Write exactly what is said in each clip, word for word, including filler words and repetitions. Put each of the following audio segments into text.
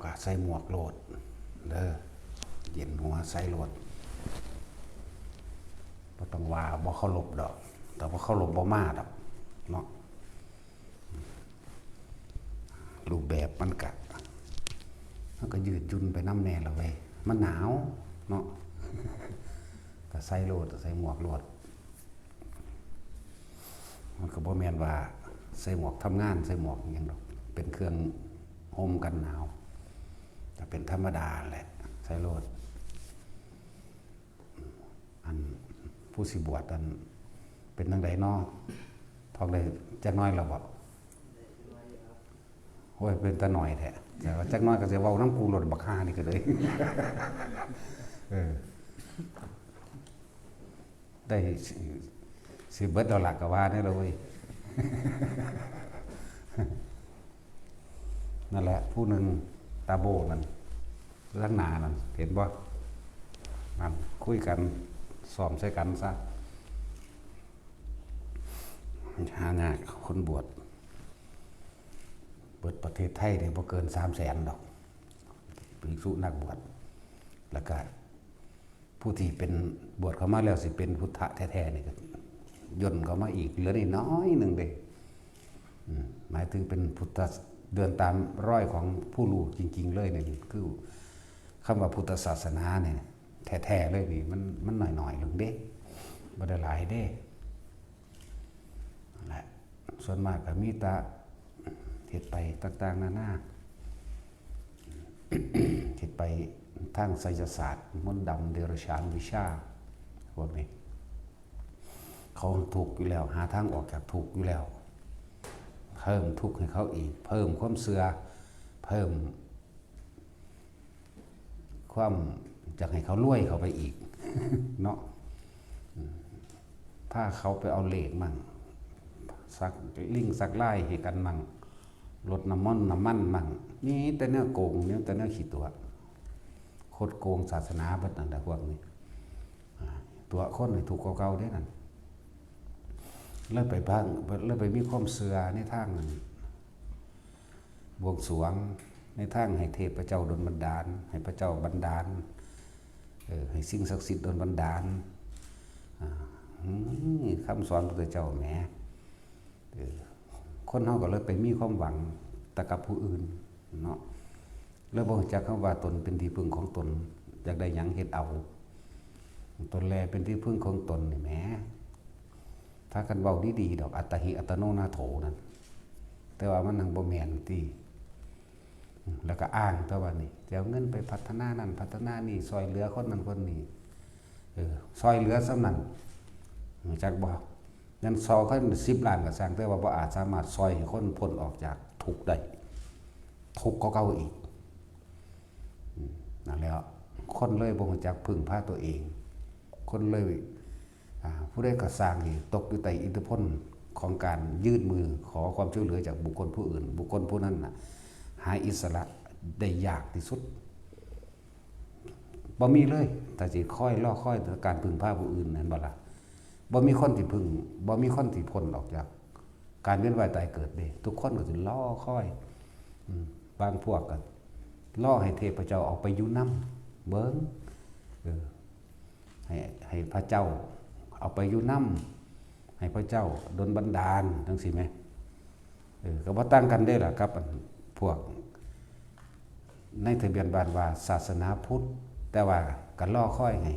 ก็ใส่หมวกโลดเด้อ เย็นหัวใส่โลด บ่ต้องว่าบ่เคารพดอก แต่บ่เคารพบ่มาดอกเนาะ รูปแบบมันกะ มันก็ยืดหยุ่นไปนำแน่ละเว้ย มันหนาวเนาะ ก็ใส่โลด ใส่หมวกโลด มันก็บ่แม่นว่าใส่หมวกทำงาน ใส่หมวกอิหยังดอก เป็นเครื่องห่มกันหนาว ก็เป็นธรรมดาแหละ ใส่โลด อันผู้สิบวชอันเป็นจั่งใดน้อ ท้องได้จักหน่อยแล้วบ่ โอ้ย เป็นตาหน่อยแท้ แต่ว่าจักหน่อยก็สิเว้านำกูโลดบักห่านี่ก็เลย เออ ได้สิ สิเบิดแล้วล่ะก็ว่าแน่ละเว้ย นั่นแหละ ผู้หนึ่งตาโบนั่น ข้างหน้านั่น เห็นบ่ นั่น คุยกัน ซ้อมใส่กันซะ หายากคนบวช เบิดประเทศไทยนี่บ่เกินสามแสนดอก ภิกษุนักบวช แล้วก็ผู้ที่เป็นบวชเข้ามาแล้วสิเป็นพุทธะแท้ๆนี่ก็ย่นเข้ามาอีก เหลือนิดน้อยหนึ่งเด้ อืม หมายถึงเป็นพุทธะ เดินตามรอยของผู้รู้จริงๆเลยนี่ คือคำว่าพุทธศาสนาเนี่ย แท้ๆเลยนี่ มัน มันน้อยๆลงเด้ บ่ได้หลายเด้ นั่นแหละ ส่วนมากก็มีแต่เฮ็ดไปต่างๆนานา เฮ็ดไปทางไสยศาสตร์ มนต์ดำ เดรัจฉานวิชา พวกนี้ เขาทุกข์อยู่แล้ว หาทางออกจากทุกข์อยู่แล้ว เพิ่มทุกข์ให้เขาอีก เพิ่มความเชื่อ เพิ่ม ความอยากให้เขารวยเข้าไปอีก เนาะ อืม พาเขาไปเอาเลขมั่ง สักลิงก์สักลายให้กันมั่ง ลดน้ำมันน้ำมันมั่ง มีแต่แนวโกง มีแต่แนวขี้ตั๋ว คดโกงศาสนาเบิดนั่นแหละพวกนี้ อ่า ตั๋วคนให้ทุกข์กว่าเก่าเด้นั่น เลยไปพัง เลยไปมีความเชื่อในทางนั้น บวงสรวงในทางให้เทพเจ้าดลบันดาล ให้พระเจ้าบันดาล เออ ให้สิ่งศักดิ์สิทธิ์ดลบันดาล อ่า อืม คำสอนพระพุทธเจ้าแหม เออ คนเฮาก็เลยไปมีความหวังแต่กับผู้อื่นเนาะ เลยบ่รู้จักคำว่าตนเป็นที่พึ่งของตน อยากได้หยังเฮ็ดเอา ตนแลเป็นที่พึ่งของตนนี่แหม ถ้าคันเว้าดีๆดอก อัตตาหิอัตโนนาโถนั่น แต่ว่ามันหั้งบ่แม่นติ แล้วก็อ้างแต่ว่านี่ จะเอาเงินไปพัฒนานั่นพัฒนานี่ ซ่อยเหลือคนนั้นคนนี้ เออ ซ่อยเหลือส่ำนั้น รู้จักบ่ เงินซ่อยคนสิบล้านก็ซ่าง แต่ว่าบ่อาจสามารถซ่อยให้คนพ้นออกจากทุกข์ได้ ทุกข์กว่าเก่าอีก อืม นั่นแหละ คนเลยบ่รู้จักพึ่งพาตัวเอง คนเลย อ่า ผู้ใดก็ซ่างที่ตกอยู่ใต้อิทธิพลของการยื่นมือขอความช่วยเหลือจากบุคคลผู้อื่น บุคคลผู้นั้นน่ะ หาอิสระได้ยากที่สุด บ่มีเลย ถ้าสิคอยรอคอยการพึ่งพาผู้อื่น แม่นบ่ล่ะ บ่มีคนที่พึ่ง บ่มีคนที่พ้นออกจากการเวียนว่ายตายเกิดเด้ ทุกคนก็สิรอคอย อืม บางพวกก็รอให้เทพเจ้าออกไปอยู่นำ เบิ่ง เออ ให้ ให้พระเจ้าเอาไปอยู่นำ ให้พระเจ้าดลบันดาล จั่งซี้แหม เออ ก็บ่ต่างกันเด้ล่ะครับ อันพวกในทะเบียนบ้านว่าศาสนาพุทธ แต่ว่าก็รอคอยให้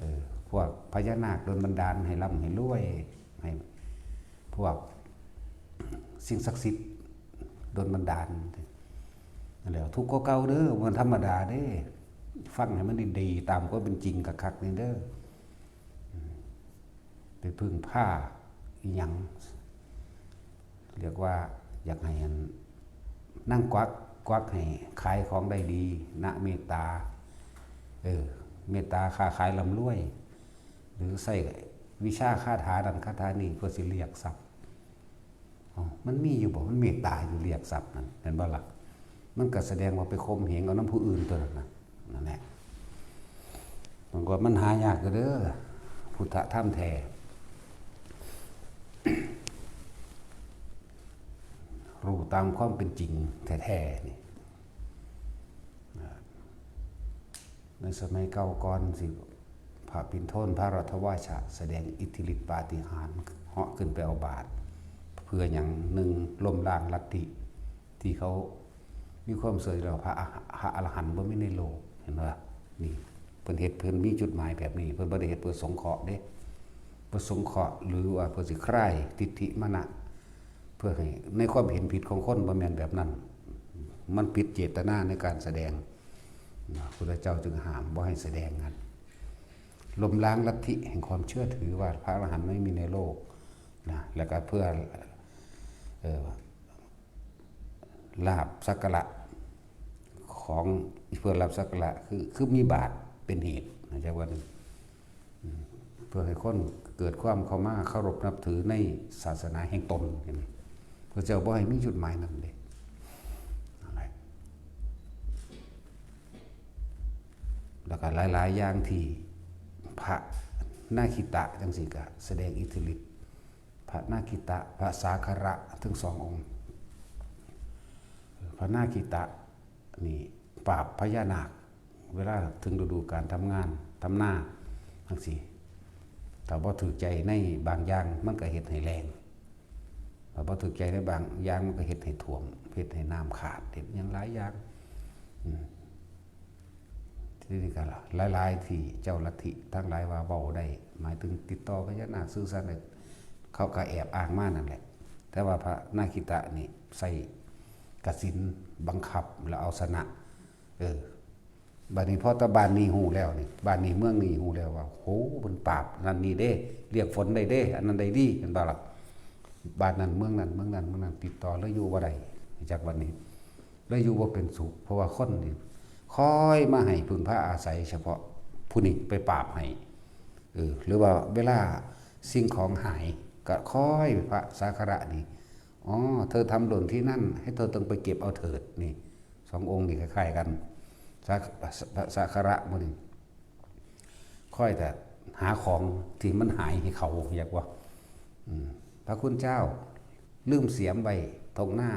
เออ พวกพญานาคดลบันดาลให้ร่ำให้รวย ให้พวกสิ่งศักดิ์สิทธิ์ดลบันดาล นั่นแหละ ทุกข์กว่าเก่าเด้อ มันธรรมดาเด้ ฟังให้มันดีๆ ตามความเป็นจริงคักๆนี่เด้อ ไปพึ่งพาอิหยัง เรียกว่าอยากให้อันนางกวัก กวักให้ขายของได้ดี นะเมตตา เออ เมตตาค้าขายร่ำรวย หรือใช้วิชาคาถานั้นคาถานี้เพื่อสิเรียกทรัพย์ อ๋อ มันมีอยู่บ่ มันเมตตาอยู่เรียกทรัพย์นั่น แม่นบ่ล่ะ มันก็แสดงว่าไปข่มเหงเอานำผู้อื่นตัวนั้นน่ะ นั่นแหละ มันก็มันหายากอยู่เด้อ พุทธธรรมแท้ รู้ตามความเป็นจริงแท้ๆนี่ ในสมัยเก่าก่อนสิ พระปิณโทนพระรัตถวาชะแสดงอิทธิฤทธิปาฏิหาริย์ เหาะขึ้นไปเอาบาตร เพื่ออย่างหนึ่ง ล้มล้างลัทธิที่เขามีความเชื่อว่าพระอรหันต์บ่มีในโลก เห็นบ่ นี่เพิ่นเฮ็ด เพิ่นมีจุดหมายแบบนี้ เพิ่นบ่ได้เฮ็ดเพื่อสงเคราะห์เด้ เพื่อสงเคราะห์หรือว่าเพื่อสิคลายทิฏฐิมานะ เพื่อให้ในความเห็นผิดของคน บ่แม่นแบบนั้น มันผิดเจตนาในการแสดงนะ พุทธเจ้าจึงห้ามบ่ให้แสดงนั้น ล้มล้างลัทธิแห่งความเชื่อถือว่าพระอรหันต์ไม่มีในโลกนะ แล้วก็เพื่อ เอ่อ ลาภสักการะของ เพื่อลาภสักการะ คือ คือมีบาตรเป็นเหตุนะ จักว่าหนึ่ง อืม เพื่อให้คนเกิดความเข้ามาเคารพนับถือในศาสนาแห่งตน เห็นไหม พระเจ้าบ่ให้มีจุดหมายนั้นเด้ นั่นแหละ แล้วก็หลายๆ อย่างที่พระนาคิตะจังซี่ก็แสดงอิทธิฤทธิ์ พระนาคิตะ พระสาคระ ทั้งสององค์ พระนาคิตะนี่ปราบพญานาค เวลาถึงฤดูการทำงานทำนาจังซี่ ถ้าบ่ถืกใจในบางอย่าง มันก็เฮ็ดให้แล้ง ถ้าบ่ถืกใจในบางอย่าง มันก็เฮ็ดให้ท่วม เฮ็ดให้น้ำขาด เฮ็ดหยังหลายอย่าง อืม ทีนี้ก็หลายๆ ที่เจ้าลัทธิทั้งหลายว่าเว้าได้ หมายถึงติดต่อพญานาค สื่อสารได้ เขาก็แอบอ้างมานั่นแหละ แต่ว่าพระนาคิตะนี่ใส่กสิณบังคับแล้วเอาชนะ เออ บัดนี้พอตะบ้านนี้ฮู้แล้วนี่ บ้านนี้เมืองนี้ฮู้แล้วว่า โห เพิ่นปราบนั่นนี่เด้ เรียกฝนได้เด้ อันนั้นได้ดี เห็นบ่ล่ะ บ้านนั้นเมืองนั้น เมืองนั้นเมืองนั้น ติดต่อแล้วอยู่บ่ได้ จักวันนี้ แล้วอยู่บ่เป็นสุข เพราะว่าคนนี่คอยมาให้พึ่งพาอาศัยเฉพาะผู้นี้ไปปราบให้ เออ หรือว่าเวลาสิ่งของหาย ก็คอยพระสาคระนี่ อ๋อ เธอทำหล่นที่นั่น ให้เธอต้องไปเก็บเอาเถิด นี่ สององค์นี่คล้ายๆ กัน สา พระสาคระมื้อนี้ คอยแต่หาของที่มันหายให้เขา อยากว่า อืม พระคุณเจ้าลืมเสียมไว้ตรงหน้า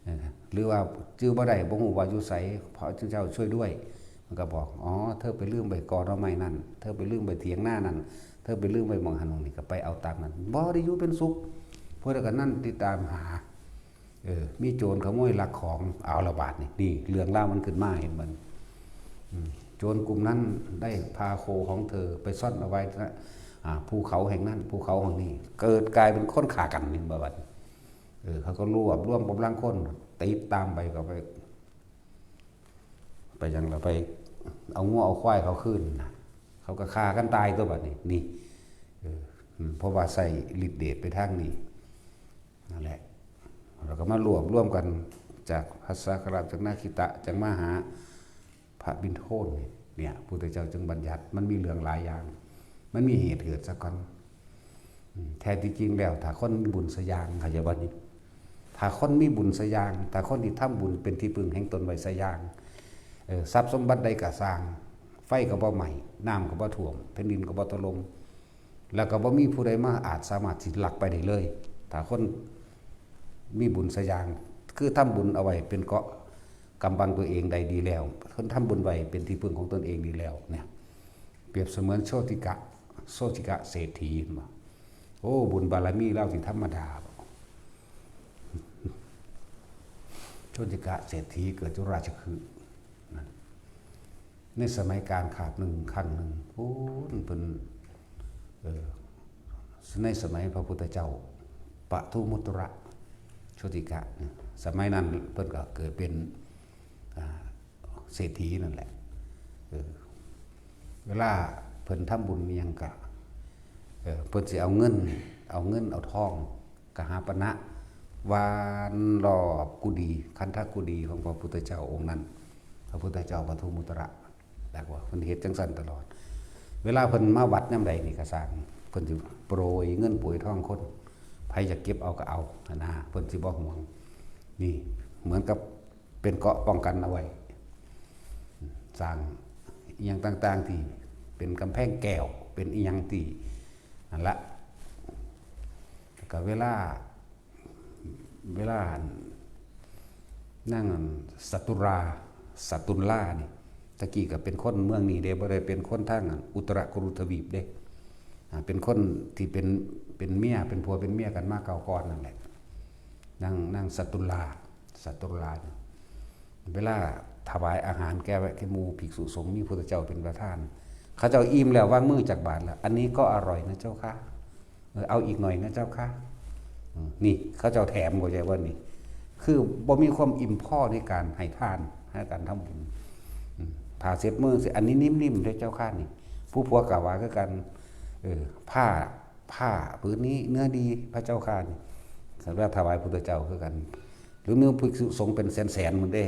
เออ หรือว่าจื่อบ่ได้ บ่ฮู้ว่าอยู่ไส พระคุณเจ้าช่วยด้วย มันก็บอก อ๋อ เธอไปลืมไว้กอหน่อไม้นั่น เธอไปลืมไว้เถียงนานั่น เธอไปลืมไว้หม่องหั้นหม่องนี่ ก็ไปเอาตามนั้น บ่ได้อยู่เป็นสุข พวกเดียวกันนั่นติดตามหา เออ มีโจรขโมยลักของ เอาละบาดนี่ นี่เรื่องราวมันขึ้นมา เห็นมัน อืม โจรกลุ่มนั้นได้พาโคของเธอไปซ่อนเอาไว้ณ อ่า ภูเขาแห่งนั้น ภูเขาแห่งนี้ เกิดกลายเป็นคนฆ่ากัน เห็นบ่บัดนี้ เออ เขาก็รวบรวมกำลังคน ติดตามไป ก็ไป ไปหยังล่ะ ไปเอางัวเอาควายเขาคืนน่ะ เขาก็ฆ่ากันตายตัวบัดนี้ นี่ เออ อืม เพราะว่าใส่ฤทธิ์เดชไปทางนี้ นั่นแหละ แล้วก็มารวบรวมกันจากพระสาคระ จากนาคิตะ จากมาหาพระปิณโทนนี่ เนี่ย พุทธเจ้าจึงบัญญัติ มันมีเรื่องหลายอย่าง มันมีเหตุเกิดซะก่อน อืม แท้ที่จริงแล้ว ถ้าคนมีบุญสะอย่าง เข้าใจบ่นี่ ถ้าคนมีบุญสะอย่าง ถ้าคนที่ทำบุญเป็นที่พึ่งแห่งตนไว้สะอย่าง เออ ทรัพย์สมบัติใดก็สร้าง ไฟก็บ่ไหม้ น้ำก็บ่ท่วม แผ่นดินก็บ่ถล่ม แล้วก็บ่มีผู้ใดมาอาจสามารถสิลักไปได้เลย ถ้าคนมีบุญสะอย่าง คือทำบุญเอาไว้เป็นเกราะกำบังตัวเองได้ดีแล้ว คนทำบุญไว้เป็นที่พึ่งของตนเองดีแล้วเนี่ย เปรียบเสมือนโชติกะ โชติกะเศรษฐี เห็นบ่ โอ้ บุญบารมีลาวสิธรรมดาบ่ โชติกะเศรษฐีเกิดอยู่ราชคฤห์นั่น ในสมัยกาลคาบหนึ่งครั้งหนึ่ง โอ้ เพิ่น เอ่อ ในสมัยพระพุทธเจ้า ปทุมมุตระ โชติกะเนี่ย สมัยนั้นเพิ่นก็เกิดเป็น อ่า เศรษฐีนั่นแหละ เออ เวลาเพิ่นทำบุญอิหยังกะ เออ เพิ่นสิเอาเงิน เอาเงินเอาทอง กหาปณะ หว่านรอบกุฏิ คันธกุฏิของพระพุทธเจ้าองค์นั้น พระพุทธเจ้าปทุมมุตระ บอกว่าเพิ่นเฮ็ดจังซั่นตลอด เวลาเพิ่นมาวัดยามใดนี่ก็ซ่าง เพิ่นสิโปรยเงินโปรยทองคน ไผอยากเก็บเอาก็เอาหั้นนะ เพิ่นสิบ่ห่วง นี่เหมือนกับเป็นเกราะป้องกันเอาไว้ สร้างอิหยังต่างๆที่เป็นกำแพงแก้ว เป็นอิหยังที่นั่นละ แล้วก็เวลา เวลานั่งสัตตุรา สัตตุลานี่ ตะกี้ก็เป็นคนเมืองนี้เด้ บ่ได้เป็นคนทางอุตรกุรุทวีปเด้ อ่า เป็นคนที่เป็น เป็นเมีย เป็นผัวเป็นเมียกันมาเก่าก่อนนั่นแหละ นาง นางสัตตุลา สัตตุลาเนี่ย เวลาถวายอาหารแก่ แก่หมู่ภิกษุสงฆ์ มีพุทธเจ้าเป็นประธาน เขาเจ้าอิ่มแล้ววางมือจากบาตรแล้ว อันนี้ก็อร่อยนะเจ้าค่ะ เออ เอาอีกหน่อยนะเจ้าค่ะ อืม นี่เขาเจ้าแถม เข้าใจว่านี่ คือบ่มีความอิ่มพอในการให้ทาน ในการทำบุญ อืม ผ้าเช็ดมือสิ อันนี้นิ่มๆเด้อเจ้าค่ะนี่ ผู้ผัวกล่าวว่าคือกัน เออ ผ้า ผ้าผืนนี้เนื้อดีพระเจ้าค่ะนี่ สำหรับถวายพุทธเจ้าคือกัน หรือมีภิกษุสงฆ์เป็นแสนๆหมดเด้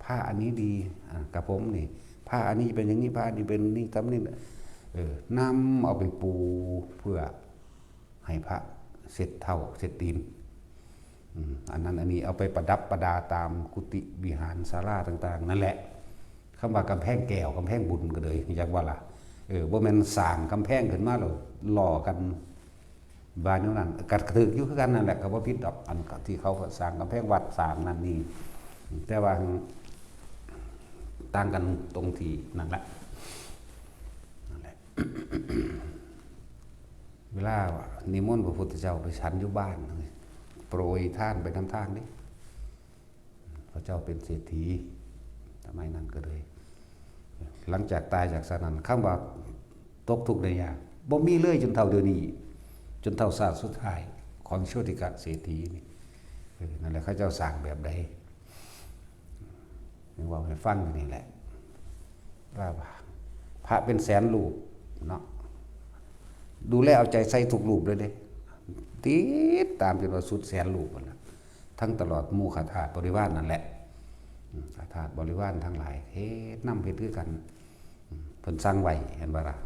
ผ้าอันนี้ดี อ่า กับผมนี่ ผ้าอันนี้เป็นอย่างนี้ ผ้าอันนี้เป็นนี่ ทำนี่ เออ นำเอาไปปูเพื่อให้พระเช็ดเท้าเช็ดตีน อืม อันนั้นอันนี้เอาไปประดับประดาตามกุฏิวิหารศาลาต่างๆ นั่นแหละ คำว่ากำแพงแก้ว กำแพงบุญก็เลย อยากว่าล่ะ เออ บ่แม่นสร้างกำแพงขึ้นมาแล้วหล่อกัน ว่าแนวนั้น ก็ถืกอยู่คือกันนั่นแหละ ก็บ่ผิดดอก อันที่เขาสร้างกำแพงวัด สร้างนั่นนี่ แต่ว่าต่างกันตรงที่นั่นแหละ นั่นแหละ เวลานิมนต์พระพุทธเจ้าไปฉันอยู่บ้าน โปรยทานไปนำทางนี่ พระเจ้าเป็นเศรษฐี สมัยนั้นก็เลย หลังจากตายจากสนั้น คำว่าตกทุกข์ได้ยาก บ่มีเลยจนเท่าเดี๋ยวนี้ จนเท่าชาติสุดท้ายของโชติกะเศรษฐีนี่ เออ นั่นแหละ เขาเจ้าสร้างแบบใด ยังเว้าให้ฟังอยู่นี่แหละ ว่าพระเป็นแสนรูปเนาะ ดูแลเอาใจใส่ทุกรูปเลยเด้ ติดตามจนว่าสุดแสนรูปนั่นแหละ ทั้งตลอดหมู่ข้าทาสบริวารนั่นแหละ อืม ข้าทาสบริวารทั้งหลาย เฮ็ดนำเฮ็ดคือกัน อืม เพิ่นสั่งไว้ เห็นบ่ล่ะ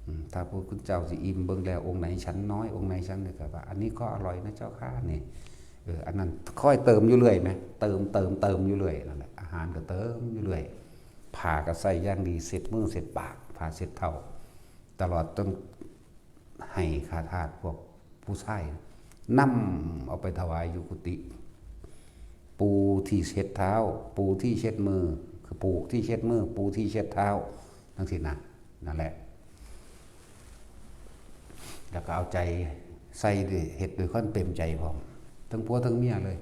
อืม ถ้าพระคุณเจ้าสิอิ่มเบิ่งแล้ว องค์ไหนฉันน้อย องค์ไหนฉันนี่ก็ว่า อันนี้ก็อร่อยนะเจ้าข้านี่ เออ อันนั้นคอยเติมอยู่เรื่อยไหม เติม เติม เติมอยู่เรื่อยนั่นแหละ อาหารก็เติมอยู่เรื่อย ผ้าก็ใส่อย่างดี เช็ดมือเช็ดปาก ผ้าเช็ดเท้า ตลอดต้องให้ข้าทาสพวกผู้ชายนำเอาไปถวายอยู่กุฏิ ปูที่เช็ดเท้า ปูที่เช็ดมือ คือปูที่เช็ดมือ ปูที่เช็ดเท้า จั่งซี้นะ นั่นแหละ แล้วก็เอาใจใส่ด้วย เฮ็ดด้วยความเต็มใจพร้อม ทั้งผัวทั้งเมียเลย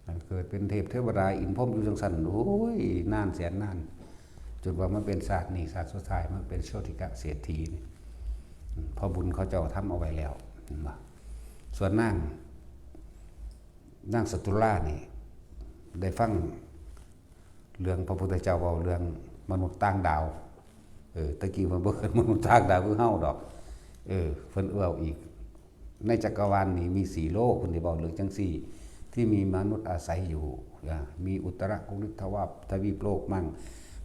มันเกิดเป็นเทพเทวดาอินทร์พรหมอยู่จั่งซั้น โอ้ย นานแสนนาน จนว่ามาเป็นชาตินี้ ชาติสุดท้ายมาเป็นโชติกะเศรษฐีนี่ อืม เพราะบุญเขาเจ้าทำเอาไว้แล้ว เห็นบ่ ส่วนนาง นางสัตตุลานี่ ได้ฟังเรื่องพระพุทธเจ้าเว้าเรื่องมนุษย์ต่างดาว เออ ตะกี้เพิ่นบ่เอิ้นมนุษย์ต่างดาวคือเฮาดอก เออ เพิ่นเว้าอีก ในจักรวาลนี้มีสี่โลก เพิ่นได้เว้าเรื่องจั่งซี้ ที่มีมนุษย์อาศัยอยู่ อ่า มีอุตรกุรุทวทวีปโลกมั่ง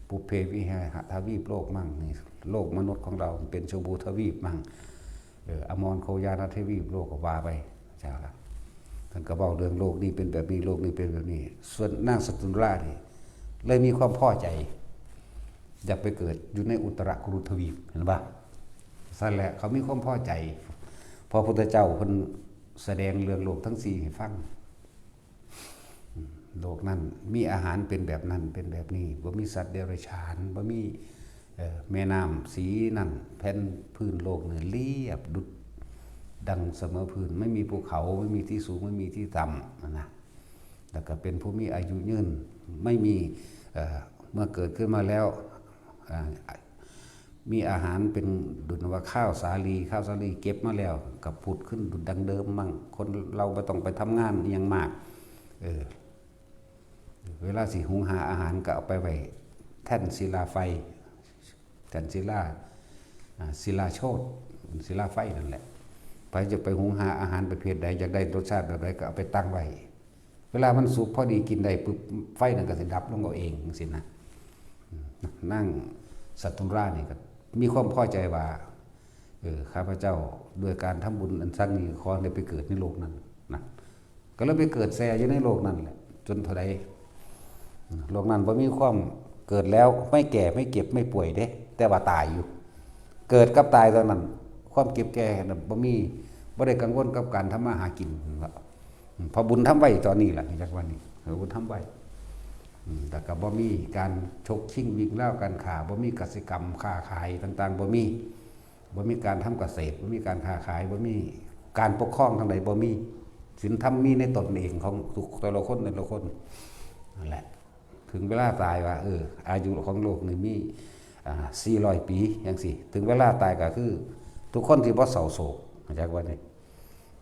ปุพเพวิหารทวีปโลกมั่ง นี่โลกมนุษย์ของเราเป็นชมพูทวีปมั่ง เออ อมรโคยานทวีปโลกก็ว่าไป เจ้าละ ท่านก็เว้าเรื่องโลกนี้เป็นแบบนี้ โลกนี้เป็นแบบนี้ ส่วนนางสัตตุลานี่ เลยมีความพอใจ อยากไปเกิดอยู่ในอุตรกุรุทวีป เห็นปะ ซั่นแหละ เขามีความพอใจ พอพุทธเจ้าเพิ่นแสดงเรื่องโลกทั้งสี่ให้ฟัง โลกนั้นมีอาหารเป็นแบบนั้น เป็นแบบนี้ บ่มีสัตว์เดรัจฉาน บ่มี เอ่อ แม่น้ำสีนั่น แผ่นพื้นโลกเนี่ยเรียบดุจดังเสมอพื้น ไม่มีภูเขา ไม่มีที่สูง ไม่มีที่ต่ำ นะ แล้วก็เป็นผู้มีอายุยืน ไม่มี เอ่อ เมื่อเกิดขึ้นมาแล้ว อ่า มีอาหารเป็นดุจว่าข้าวสาลี ข้าวสาลีเก็บมาแล้ว ก็ผุดขึ้นดุจดังเดิมมั่ง คนเราบ่ต้องไปทำงานอิหยังมาก เออ เวลาสิหุงหาอาหารก็เอาไปไว้แท่นศิลาไฟ แท่นศิลา อ่า ศิลาโชต ศิลาไฟนั่นแหละ ไผจะไปหุงหาอาหารประเภทใด อยากได้รสชาติแบบใดก็เอาไปตั้งไว้ เวลามันสุกพอดีกินได้ปุ๊บ ไฟนั่นก็สิดับลงเอาเองจั่งซี้นะ นางสัตตุลานี่ก็มีความพอใจว่า เออ ข้าพเจ้าด้วยการทำบุญอันซั้นนี้ ขอได้ไปเกิดในโลกนั้นนะ ก็เลยไปเกิดแซ่อยู่ในโลกนั้นแหละ จนเท่าใด โลกนั้นบ่มีความเกิดแล้วไม่แก่ไม่เจ็บไม่ป่วยเด้ แต่ว่าตายอยู่ เกิดกับตายเท่านั้น ความเจ็บแก่น่ะบ่มี บ่ได้กังวลกับการทำมาหากิน เพราะบุญทำไว้ตอนนี้แหละ จักวันนี้ เออ บุญทำไว้ อืมแต่ก็บ่มีการฉกชิงวิ่งราวการค้า บ่มีกสิกรรมค้าขายต่างๆ บ่มี บ่มีการทำเกษตร บ่มีการค้าขาย บ่มีการปกครองทางใด บ่มี ศีลธรรมมีในตนเองของทุกแต่ละคนแต่ละคนนั่นแหละ ถึงเวลาตายว่า เออ อายุของโลกนี่มี อ่า สี่ร้อย ปีจังซี้ ถึงเวลาตายก็คือ ทุกคนที่บ่เศร้าโศก เข้าใจว่านี่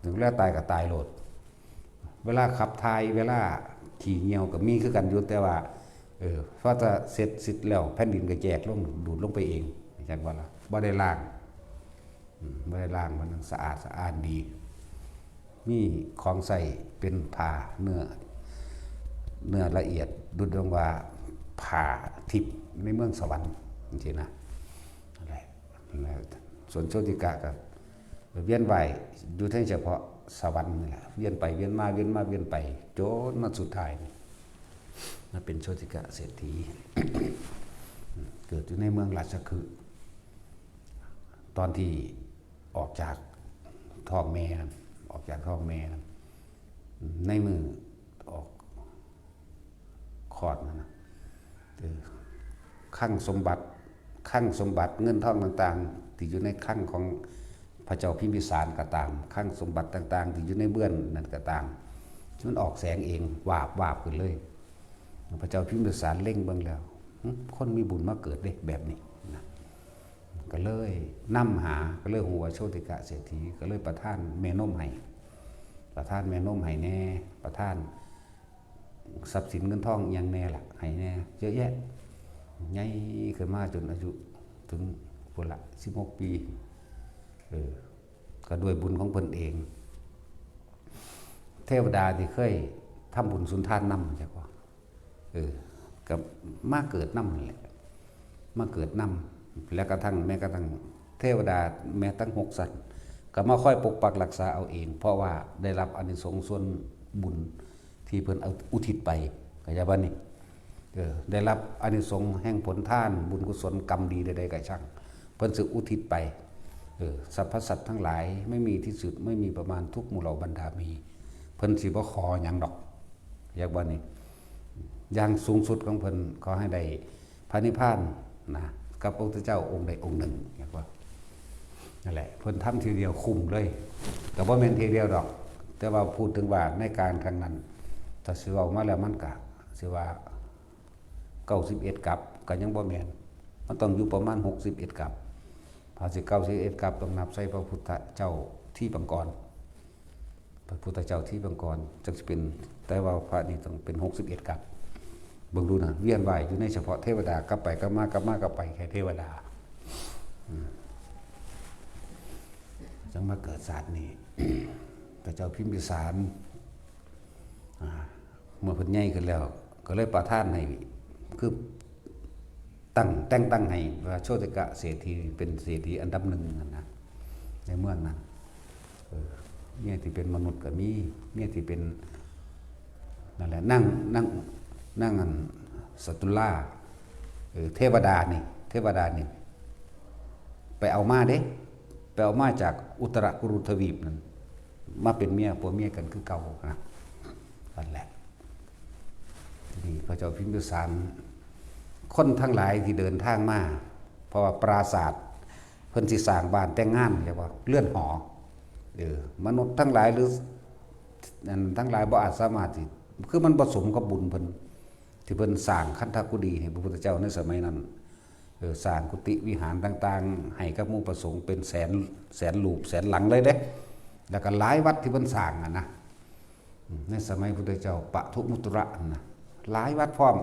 ถึงเวลาตายก็ตายโลด เวลาขับถ่าย เวลาขี้เหี่ยวก็มีคือกันอยู่ แต่ว่า เออ พอจะเสร็จสิ้นแล้ว แผ่นดินก็แยกลง ดูดลงไปเอง เข้าใจว่าล่ะ บ่ได้ล้าง อืม บ่ได้ล้าง มันสะอาดสะอ้านดี มีของใช้เป็นผ้าเนื้อ เนื้อละเอียด ดุจดังว่าผ้าทิพย์ในเมืองสวรรค์ จังซี้นะ นั่นแหละ นั่นแหละ ส่วนโชติกะก็เวียนว่ายอยู่เพียงเฉพาะสวรรค์นี่แหละ เวียนไปเวียนมา เวียนมาเวียนไป จนมาสุดท้ายนี่ มาเป็นโชติกะเศรษฐี เกิดอยู่ในเมืองราชคฤห์ ตอนที่ออกจากท้องแม่ ออกจากท้องแม่ ในมือออกคลอดนั่นนะ เออ คลังสมบัติ คลังสมบัติเงินทองต่างๆ ที่อยู่ในคลังของพระเจ้าพิมพิสารก็ตาม คลังสมบัติต่างๆ ที่อยู่ในเฮือนนั่นก็ตาม มันออกแสงเอง วาบวาบขึ้นเลย พระเจ้าพิมพิสารเล็งเบิ่งแล้ว หึ คนมีบุญมาเกิดเด้แบบนี้นะ ก็เลยนำหา ก็เลยฮู้ว่าโชติกะเศรษฐี ก็เลยประทานแม่นมให้ ประทานแม่นมให้แน่ ประทานทรัพย์สินเงินทองอิหยังแน่ล่ะ ให้แน่ เยอะแยะ ใหญ่ขึ้นมาจนอายุถึงพุ้นละ สิบหก ปี เออ ก็ด้วยบุญของเพิ่นเอง เทวดาที่เคยทำบุญสุนทานนำ จักว่า เออ ก็มาเกิดนำนั่นแหละ มาเกิดนำ และกระทั่ง แม้กระทั่งเทวดา แม้ทั้งหกชั้น ก็มาคอยปกปักรักษาเอาเอง เพราะว่าได้รับอานิสงส์ส่วนบุญที่เพิ่นเอาอุทิศไป เข้าใจบ่นี่ เออ ได้รับอานิสงส์แห่งผลทาน บุญกุศลกรรมดีใดๆก็ช่าง เพิ่นสิอุทิศไป เออ สรรพสัตว์ทั้งหลาย ไม่มีที่สุด ไม่มีประมาณ ทุกหมู่เหล่าบรรดามี เพิ่นสิบ่ขอหยังดอก อยากว่านี่ อย่างสูงสุดของเพิ่น ขอให้ได้พระนิพพานนะ กับพระพุทธเจ้าองค์ใดองค์หนึ่ง อยากว่า นั่นแหละ เพิ่นทำทีเดียวคุ้มเลย ก็บ่แม่นทีเดียวดอก แต่ว่าพูดถึงว่าในการครั้งนั้น ถ้าสิเว้ามาแล้วมันก็สิว่า เก้าสิบเอ็ด กัป ก็ยังบ่แม่น มันต้องอยู่ประมาณ หกสิบเอ็ด กัป ถ้าสิ เก้าสิบเอ็ด กัป ต้องนับใส่พระพุทธเจ้าทิพย์ปางกร พระพุทธเจ้าทิพย์ปางกร จังสิเป็น แต่ว่าพระนี่ต้องเป็น หกสิบเอ็ด กัป เบิ่งดูนะ เวียนว่ายอยู่ในเฉพาะเทวดา กลับไปกลับมากลับมากลับไปแค่เทวดา อืม จังมาเกิดชาตินี้ พระเจ้าพิมพิสาร อ่า เมื่อเพิ่นใหญ่ขึ้นแล้ว ก็เลยประทานให้ คือ ตั้ง แต่งตั้งให้ว่าโชติกะเศรษฐีเป็นเศรษฐีอันดับหนึ่งนั่นนะ ในเมืองนั้น เออ เมียที่เป็นมนุษย์ก็มี เมียที่เป็น นั่นแหละ นาง นาง นางอัน สัตตุลา เออ เทวดานี่ เทวดานี่ ไปเอามาเด้ ไปเอามาจากอุตรกุรุทวีปนั่น มาเป็นเมีย ผัวเมียกันคือเก่านะ นั่นแหละ ทีนี้พระเจ้าพิมพิสาร คนทั้งหลายที่เดินทางมา เพราะว่าปราสาท เพิ่นสิสร้างบ้านแต่งงาน เรียกว่าเรือนหอ เออ มนุษย์ทั้งหลายหรือ อันทั้งหลายบ่อาจสามารถสิ คือมันบ่สมกับบุญเพิ่น ที่เพิ่นสร้างคันธกุฎีให้พระพุทธเจ้าในสมัยนั้น เออ สร้างกุฏิวิหารต่างๆ ให้กับหมู่พระสงฆ์เป็นแสน แสนรูป แสนหลังเลยเด้ แล้วก็หลายวัดที่เพิ่นสร้างอะนะ อืม ในสมัยพุทธเจ้าปทุมุตระนะ หลายวัดพร้อม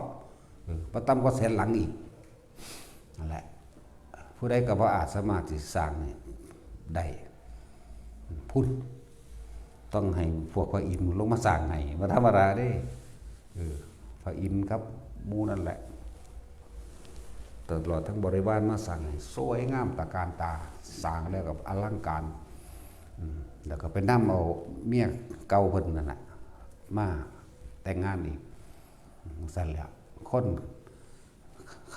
เออ บ่ต่ำกว่าแสนหลังอีก นั่นแหละ ผู้ใดก็บ่อาจสามารถสิสร้างให้ได้ พุทธ ต้องให้พวกพระอินทร์ลงมาสร้างให้ บ่ธรรมดาเด้ เออ พระอินทร์กับหมู่นั่นแหละ ตลอดทั้งบริวารมาสร้างให้สวยงามตระการตา สร้างแล้วก็อลังการ อืม แล้วก็ไปนำเอาเมียเก่าเพิ่นนั่นน่ะ มาแต่งงานอีก อืม ซั่นแหละ คน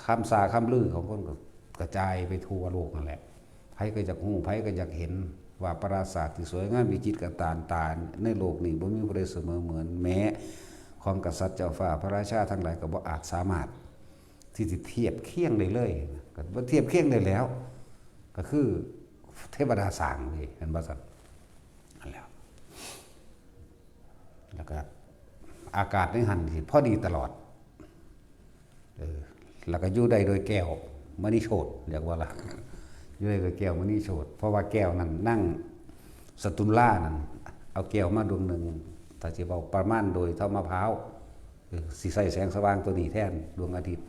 คำสาปคำลือของคนก็กระจายไปทั่วโลกนั่นแหละ ไผก็อยากฮู้ ไผก็อยากเห็นว่าปราสาทที่สวยงามวิจิตรตระการตาในโลกนี้บ่มีผู้ใดเสมอเหมือน แม้ข ของกษัตริย์เจ้าฟ้าพระราชาทั้งหลายก็บ่อาจสามารถที่จะเทียบเคียงได้เลยนะ ก็บ่เทียบเคียงได้แล้ว ก็คือเทวดาสร้างนี่ เห็นบ่ซั่น นั่นแหละ แล้วก็อากาศในหั้นสิพอดีตลอด เออ แล้วก็อยู่ได้โดยแก้วมณีโชติ เรียกว่าล่ะ อยู่ได้โดยแก้วมณีโชติ เพราะว่าแก้วนั้นนางสตุลลานั้น เอาแก้วมาดวงหนึ่ง ถ้าสิเว้าประมาณโดยเท่ามะพร้าว เออ สิใส่แสงสว่างตัวนี้แทนดวงอาทิตย์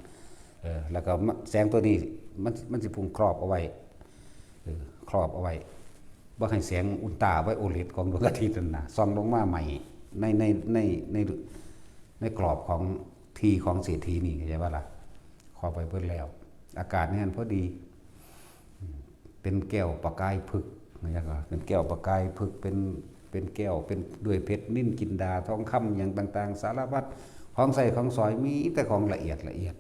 เออ แล้วก็มะ แสงตัวนี้มัน มันสิพุ่งครอบเอาไว้ เออ ครอบเอาไว้ บ่ให้แสงอุลตราไวโอเลตของดวงอาทิตย์นั่นนะ ส่องลงมาใหม่ ใน ใน ใน ใน ในกรอบของที่ของเศรษฐีนี่ เข้าใจบ่ล่ะ ครอบไว้เบิดแล้ว อากาศในหั้นพอดี เป็นแก้วประกายผึก นะ ก็เป็นแก้วประกายผึก เป็น เป็นแก้ว เป็นด้วยเพชรนิลจินดา ทองคำ หยังต่างๆ สารพัด ของใช้ของสอย มีแต่ของละเอียดละเอียด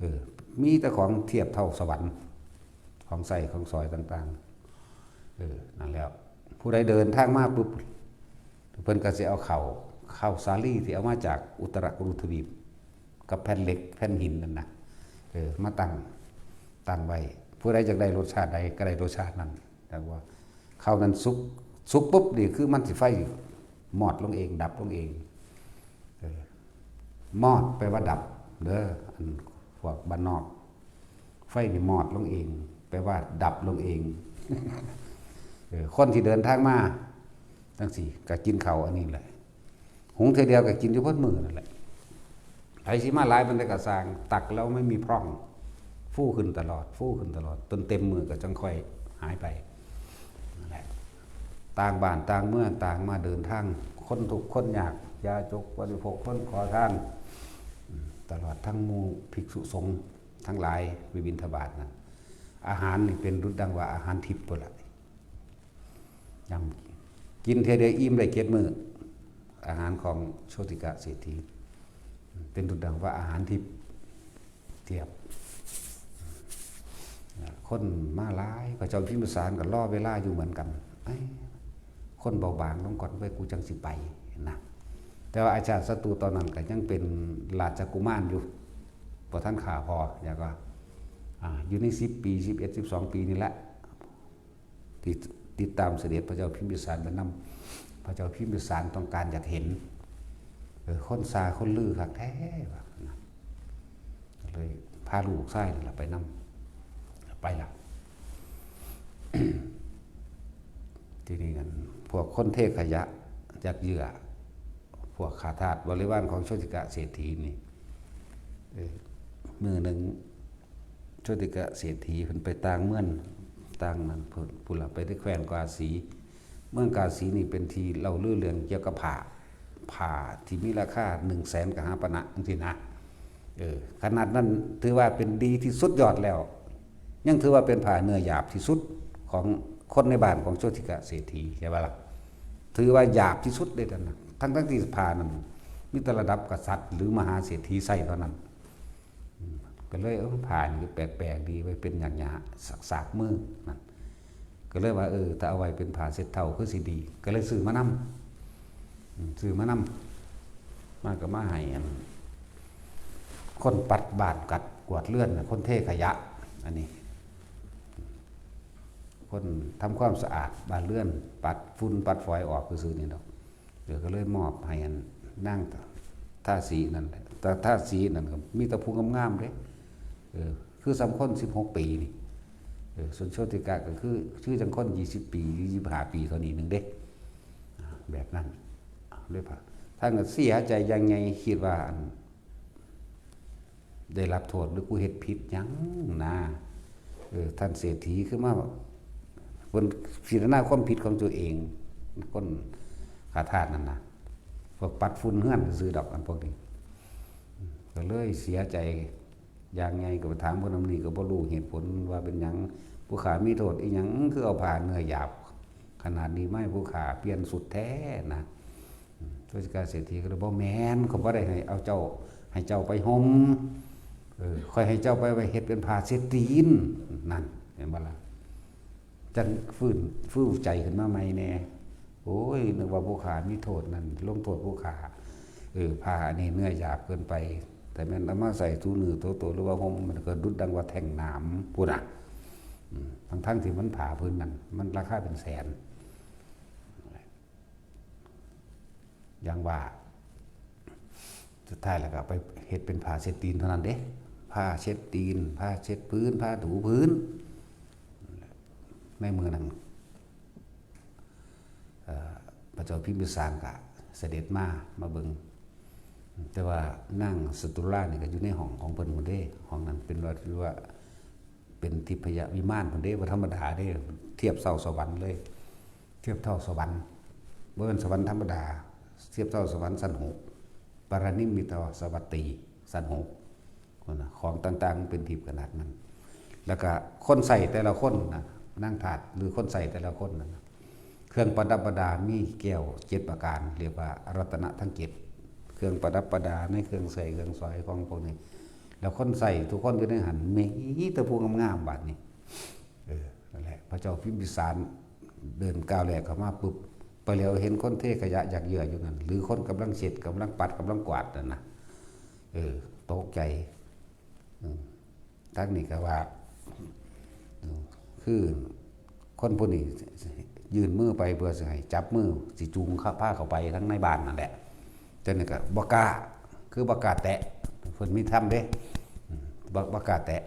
เออ มีแต่ของเทียบเท่าสวรรค์ ของใช้ของสอยต่างๆ เออ นั่นแหล้ว ผู้ใดเดินทางมาปุ๊บ เพิ่นก็สิเอาข้าว ข้าวสาลีที่เอามาจากอุตรกุรุทวีป กับแผ่นเหล็ก แผ่นหินนั่นนะ เออ มาตั้ง ตั้งไว้ ผู้ใดอยากได้รสชาติใดก็ได้รสชาตินั้น แต่ว่าข้าวนั้นสุก สุกปุ๊บนี่คือมันสิไฟมอดลงเอง ดับลงเอง เออ มอดแปลว่าดับ เด้อ อันพวกบ้านนอก ไฟนี่มอดลงเอง แปลว่าดับลงเอง เออ คนที่เดินทางมาจั่งซี้ก็กินข้าวอันนี้แหละ หุงเทื่อเดียวก็กินอยู่เบิดมื้อนั่นแหละ ไผสิมาหลายปานใดก็ซ่าง ตักแล้วไม่มีพร่อง ฟูขึ้นตลอด ฟูขึ้นตลอด จนเต็มมื้อก็จั่งค่อยหายไป นั่นแหละ ต่างบ้านต่างเมือง ต่างมาเดินทาง คนทุกข์คนยาก ยาจกบริโภค คนขอทาน อืม ตลอดทั้งหมู่ภิกษุสงฆ์ทั้งหลายไปบิณฑบาตนะ อาหารนี่เป็นดุจดังว่าอาหารทิพย์พุ้นล่ะ ยำกินเทื่อเดียวอิ่มได้เจ็ดมื้อ อาหารของโชติกะเศรษฐี เป็นดุจดังว่าอาหารทิพย์ เทียบ คนมาหลาย พระเจ้าพิมพิสารก็รอเวลาอยู่เหมือนกัน เอ้ย คนเบาบางลงก่อนเว้ย กูจั่งสิไปนะ แต่ว่าอาชาติศัตรูตอนนั้นก็ยังเป็นราชกุมารอยู่ บ่ทันฆ่าพ่อ แล้วก็ อ่า อยู่ในสิบปี สิบเอ็ด สิบสองปีนี่แหละ ติด ติดตามเสด็จพระเจ้าพิมพิสารไปนำ พระเจ้าพิมพิสารต้องการอยากเห็น เออ คนซาคนลือคักแท้ว่านะ เลยพาลูกชายนั่นล่ะไปนำ ไปละ ทีนี้กัน พวกคนเทขยะ ยัดเยียด พวกข้าทาสบริวารของโชติกะเศรษฐีนี่ เออ มื้อหนึ่ง โชติกะเศรษฐีเพิ่นไปต่างเมือง ต่างนั้นพุ้น พุ้นล่ะ ไปที่แคว้นกาสี เมืองกาสีนี่เป็นที่เล่าลือเรื่องเกี่ยวกับผ้า ผ้าที่มีราคาหนึ่งแสนกหาปณะจั่งซี้นะ เออ ขนาดนั้นถือว่าเป็นดีที่สุดยอดแล้ว ยังถือว่าเป็นผ้าเนื้อหยาบที่สุดของคนในบ้านของโชติกะเศรษฐี ใช่ปะล่ะ ถือว่าหยาบที่สุดเลยนะ ทั้งๆ ที่ผ้านั้นมีแต่ระดับกษัตริย์หรือมหาเศรษฐีใส่เท่านั้น อืม ก็เลย เออ ผ้านี่ก็แปลกๆ ดี ไว้เป็นหยาดๆ สากๆ มือนั่น ก็เลยว่า เออ ถ้าเอาไว้เป็นผ้าเช็ดเท้าคือสิดี ก็เลยซื้อมานำ อืม ซื้อมานำ มาก็มาให้อัน คนปัดบ้านกัดกวาดเรือนน่ะ คนเทขยะ อันนี้ คนทำความสะอาดบ้านเรือน ปัดฝุ่นปัดฝอยออกซื่อๆ นี่ดอก เดี๋ยวก็เลยมอบให้อันนางทาสีนั่นแหละ แต่ทาสีนั่นก็มีแต่ผู้งามๆ เด้ เออ คือส่ำคนสิบหกปีนี่ เออ ส่วนโชติกะก็คือ คือจั่งคนยี่สิบปี หรือยี่สิบห้าปีเท่านี้หนึ่งเด้ อ่า แบบนั้น อ่า เลยพา ท่านก็เสียใจอย่างใหญ่ คิดว่าอัน ได้รับโทษหรือกูเฮ็ดผิดหยังนะ เออ ท่านเศรษฐีคือมา เพิ่นพิจารณาความผิดของตัวเอง คนข้าทาสนั่นนะ พวกปัดฝุ่นเฮือนซื่อดอกอันพวกนี้ ก็เลยเสียใจอย่างใหญ่ ก็ไปถามคนนั้นนี่ก็บ่รู้เหตุผลว่าเป็นหยัง ผู้ข้ามีโทษอีหยัง คือเอาผ้าเนื้อหยาบขนาดนี้มาให้ผู้ข้าเปลี่ยนชุดแท้นะ อืม โชติกะเศรษฐีก็เลย บ่แม่น ข้อยบ่ได้ให้เอาเจ้า ให้เจ้าไปห่ม เออ ข้อยให้เจ้าไปไว้เฮ็ดเป็นผ้าเช็ดตีน นั่น เห็นบ่ล่ะ จั่งฟื้น ฟูใจขึ้นมาใหม่แน่ โอ้ย นึกว่าผู้ข้ามีโทษนั่น ลงโทษผู้ข้า เออ ผ้าอันนี้เนื้อหยาบเกินไป แต่แม่นเอามาใส่ถูเนื้อถูตัว หรือว่าห่ม มันก็ดุดดังว่าแท่งหนามพุ้นน่ะ อืม ทั้งๆที่มันผ้าพื้นนั้น มันราคาเป็นแสน อย่างว่า สุดท้ายแล้วก็ไปเฮ็ดเป็นผ้าเช็ดตีนเท่านั้นเด้ ผ้าเช็ดตีน ผ้าเช็ดพื้น ผ้าถูพื้น ในมื้อนั้น เอ่อ พระเจ้าพิมพิสารก็เสด็จมา มาเบิ่ง แต่ว่านางสตุรานี่ก็อยู่ในห้องของเพิ่นพุ้นเด้ ห้องนั้นเป็นว่า ถือว่าเป็นทิพยวิมานพุ้นเด้ บ่ธรรมดาเด้ เทียบเท่าสวรรค์เลย เทียบเท่าสวรรค์ บ่แม่นสวรรค์ธรรมดา เทียบเท่าสวรรค์ชั้นหก ปรนิมมิตสวัตตี ชั้นหก พุ้นน่ะ ของต่างๆ มันเป็นทิพย์ขนาดนั้น แล้วก็คนใช้แต่ละคนน่ะ นางทาสหรือคนใช้แต่ละคนนั่นน่ะ เครื่องประดับประดามีแก้วเจ็ดประการ เรียกว่ารัตนะทั้งเจ็ด เครื่องประดับประดาในเครื่องใช้เครื่องสอยของพวกนี้ แล้วคนใช้ทุกคนอยู่ในหั้น มีแต่ผู้งามๆ บาดนี้ เออ นั่นแหละ พระเจ้าพิมพิสารเดินก้าวแรกเข้ามาปุ๊บ ไปแล้วเห็นคนเทขยะหยากเหยื่ออยู่นั่น หรือคนกำลังเช็ด กำลังปัด กำลังกวาดนั่นนะ เออ ตกใจ อืม ทางนี้ก็ว่า อืม คือคนผู้นี้ยื่นมือไปเพื่อสิให้จับมือ สิจูงเข้า พาเข้าไปทางในบ้านนั่นแหละ เจ้านี่ก็บ่กล้า คือบ่กล้าแตะ เพิ่นมีธรรมเด้ อืม บ่ บ่กล้าแตะ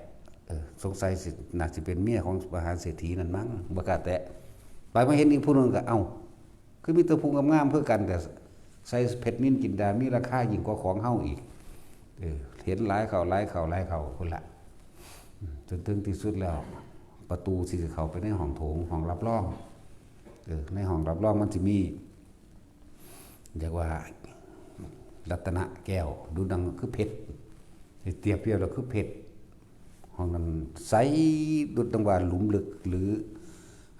เออ สงสัยสิ น่าสิเป็นเมียของมหาเศรษฐีนั่นมั้ง บ่กล้าแตะ ไปมาเห็นอีกผู้หนึ่งก็ เอ้า คือมีแต่ผู้งามๆ คือกัน แต่ใส่เพชรนิลจินดา มีราคายิ่งกว่าของเฮาอีก เออ เห็นหลายเข้า หลายเข้า หลายเข้าพุ้นละ อืม จนถึงที่สุดแล้ว ประตูที่สิเข้าไปในห้องโถง ห้องรับรอง เออ ในห้องรับรองมันสิมี เรียกว่า รัตนะแก้ว ดุจดังคือเพชร สิเทียบเทียบแล้วคือเพชร ห้องนั้นใสดุจดังว่าหลุมลึก หรือ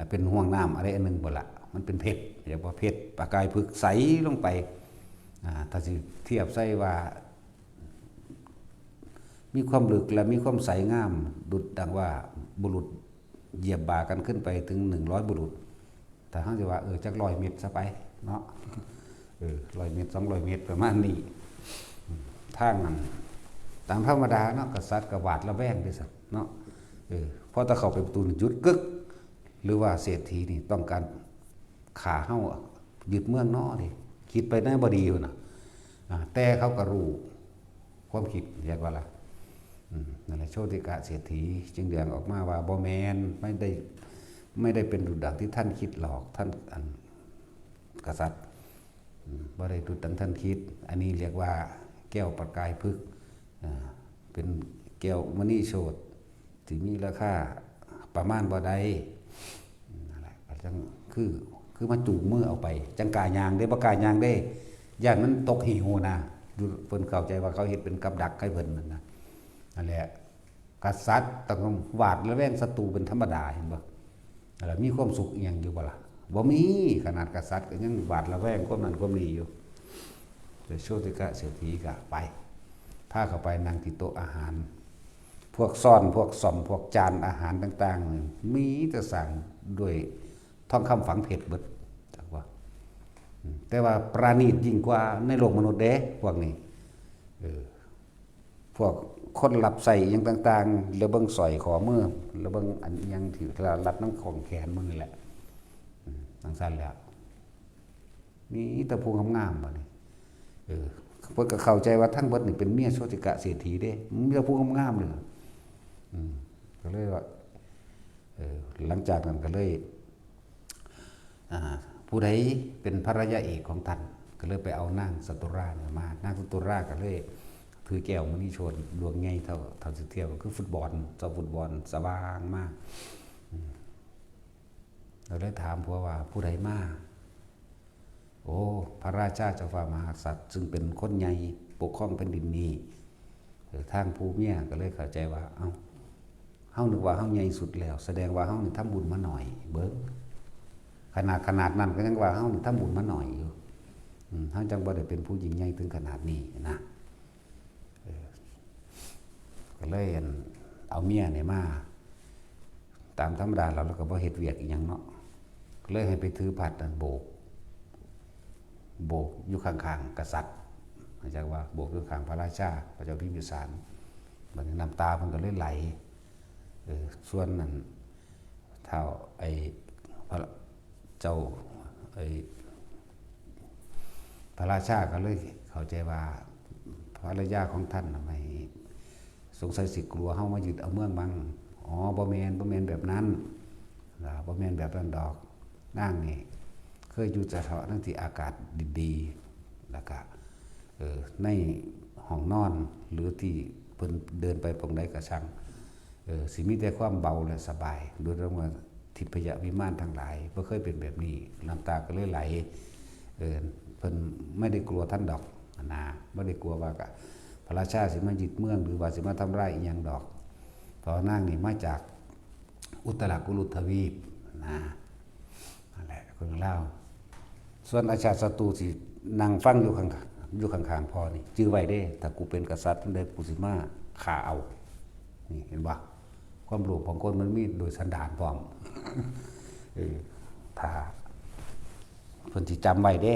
เป็นห้วงน้ำอะไรอันหนึ่งพุ้นละ มันเป็นเพชร เรียกว่าเพชร ประกายผึกใสลงไป อ่า ถ้าสิเทียบใส่ว่า มีความลึกและมีความใสงาม ดุจดังว่าบุรุษเหยียบบ่ากันขึ้นไปถึงหนึ่งร้อยบุรุษ แต่เฮาสิว่า เออ จักร้อยเมตรซะไปเนาะ เออ ร้อยเมตร สองร้อยเมตร ประมาณนี้ ทางนั้น ตามธรรมดาเนาะ กษัตริย์ก็หวาดระแวงเด้ซั่นเนาะ เออ พอแต่เข้าไปประตูนี่หยุดกึก หรือว่าเศรษฐีนี่ต้องการฆ่าเฮา ยึดเมืองน้อเด้ คิดไปในบ่ดีพุ้นน่ะ อ่า แต่เขาก็รู้ความคิด เห็นบ่ล่ะ อืม นั่นแหละ โชติกะเศรษฐีจึงแสดงออกมาว่า บ่แม่น ไม่ได้ ไม่ได้เป็นดุจดังที่ท่านคิดหรอก ท่าน อัน กษัตริย์ อืม บ่ได้ดุจดังท่านคิด อันนี้เรียกว่าแก้วประกายผึก อ่า เป็นแก้วมณีโชติ ที่มีราคาประมาณบ่ได้ นั่นแหละ ก็จังคือ คือมาจูงมือเอาไป จังกล้าย่างเด้ บ่กล้าย่างเด้ ย้านมันตกเหวนะ อยู่ เพิ่นเข้าใจว่าเขาเฮ็ดเป็นกับดักให้เพิ่นนั่นนะ นั่นแหละ กษัตริย์ต้องหวาดระแวงศัตรูเป็นธรรมดา เห็นบ่ แล้วมีความสุขอีหยังอยู่บ่ล่ะ บ่มี ขนาดกษัตริย์ก็ยังหวาดระแวงความนั้นความนี้อยู่ แต่โชติกะเศรษฐีก็ไป พาเข้าไปนั่งที่โต๊ะอาหาร พวกซ้อน พวกส้อม พวกจานอาหารต่างๆนี่ มีแต่สร้างด้วยทองคำฝังเพชรเบิด จักว่า อืม แต่ว่าประณีตยิ่งกว่าในโลกมนุษย์เด้ พวกนี้ เออ พวกคนรับใช้อิหยังต่างๆ แล้วเบิ่งสร้อยข้อมือ แล้วเบิ่งอันอิหยังที่รัดนำข้องแขนมึงนี่แหละ อืม จั่งซั้นแหละ มีแต่ผู้งามๆ บัดนี้ เออ เพิ่นก็เข้าใจว่าทั้งเบิดนี่เป็นเมียโชติกะเศรษฐีเด้ มีแต่ผู้งามๆ เลย อืม ก็เลยว่า เออ หลังจากนั้นก็เลย อ่า ผู้ใดเป็นภรรยาเอกของท่าน ก็เลยไปเอานางสตุราเนี่ยมา นางสตุราก็เลยถือแก้วมณีโชติดวงใหญ่เท่า เท่าสิเทียบก็คือฟุตบอล เจ้าฟุตบอลสว่างมาก อืม ก็เลยถามผัวว่า ผู้ใดมา โอ้ พระราชาเจ้าฟ้ามหากษัตริย์ ซึ่งเป็นคนใหญ่ปกครองแผ่นดินนี้ เออ ทางผู้เมียก็เลยเข้าใจว่า เอ้า เฮานึกว่าเฮาใหญ่สุดแล้ว แสดงว่าเฮานี่ทำบุญมาหน่อย เบิ่ง ขนาด ขนาดนั้นก็ยังว่าเฮานี่ทำบุญมาหน่อยอยู่ อืม เฮาจังบ่ได้เป็นผู้ยิ่งใหญ่ถึงขนาดนี้นะ เออ ก็เลยอั่น เอาเมียนี่มา ตามธรรมดาแล้ว เราก็บ่เฮ็ดเวียกอีหยังเนาะ เลยให้ไปถือพัดนั่นโบก โบกอยู่ข้างๆ กษัตริย์ จากว่าโบกอยู่ข้างพระราชา พระเจ้าพิมพิสาร บัดนี้น้ำตาเพิ่นก็เลยไหล เออ ส่วนนั้นท้าวไอ้พระเจ้า ไอ้พระราชาก็เลยเข้าใจว่าภรรยาของท่านน่ะไม่ สงสัยสิกลัวเฮามายึดเอาเมืองมั้ง อ๋อ บ่แม่น บ่แม่นแบบนั้น อ่า บ่แม่นแบบนั้นดอก นางนี่เคยอยู่เฉพาะในที่อากาศดีๆ แล้วก็ เอ่อ ในห้องนอน หรือที่เพิ่นเดินไปปองใดก็ช่าง เอ่อ สิมีแต่ความเบาและสบาย โดยรวมว่าทิพยวิมานทั้งหลายบ่เคยเป็นแบบนี้ น้ำตาก็เลยไหล เอ่อ เพิ่นไม่ได้กลัวท่านดอกนะ บ่ได้กลัวว่าก็พระราชาสิมายึดเมือง หรือว่าสิมาทำลายอิหยังดอก เพราะว่านางนี่มาจากอุตรากุรุทวีปนะ นั่นแหละเรื่องราว ส่วนอาชาติศัตรูสินั่งฟังอยู่ข้าง อยู่ข้างๆ พ่อนี่ จื่อไว้เด้ ถ้ากูเป็นกษัตริย์จั่งใดกูสิมาฆ่าเอา นี่เห็นบ่ ความโลภของคนมันมีโดยสันดานพร้อม เออ ถ้าเพิ่นสิจำไว้เด้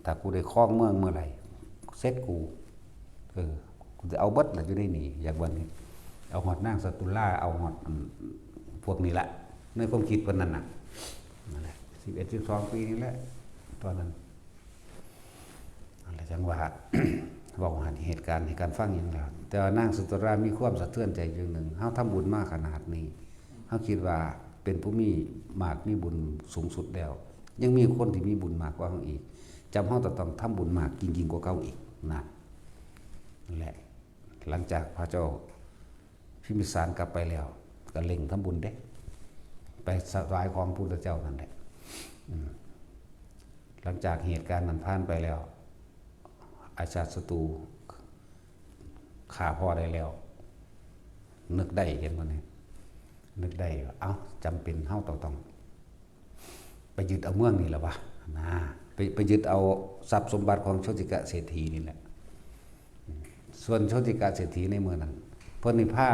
ถ้ากูได้ครองเมืองเมื่อไหร่ เสร็จกู เออ กูจะเอาเบิดล่ะอยู่ในนี่ อยากว่านี่ เอาฮอดนางสตุลา เอาฮอด อืม พวกนี้ละ ในความคิดเพิ่นนั่นน่ะ นั่นแหละ สิบเอ็ด สิบสอง ปีนี่แหละ ตอนนั้น นั่นแหละจั่งว่า เว้าหันเหตุการณ์ให้กันฟังหยังแล้ว แต่ว่านางสตุลามีความสะเทือนใจอย่างหนึ่ง เฮาทำบุญมาขนาดนี้ เฮาคิดว่าเป็นผู้มีมากมีบุญสูงสุดแล้ว ยังมีคนที่มีบุญมากกว่าเฮาอีก จำเฮาจะต้องทำบุญมากยิ่งๆ กว่าเก่าอีกนะ นั่นแหละ หลังจากพระเจ้าพิมพิสารกลับไปแล้ว ก็เร่งทำบุญเด้ ไปถวายของพุทธเจ้านั่นแหละ อืม หลังจากเหตุการณ์นั้นผ่านไปแล้ว อาชาติศัตรูฆ่าพ่อได้แล้ว นึกได้ เห็นบ่นี่ นึกได้ว่า เอ้า จำเป็นเฮาต้อง ต้อง ไปยึดเอาเมืองนี่แหละวะ นะ ไป ไปยึดเอาทรัพย์สมบัติของโชติกะเศรษฐีนี่แหละ ส่วนโชติกะเศรษฐีในเมืองนั้น เพิ่นนี่พา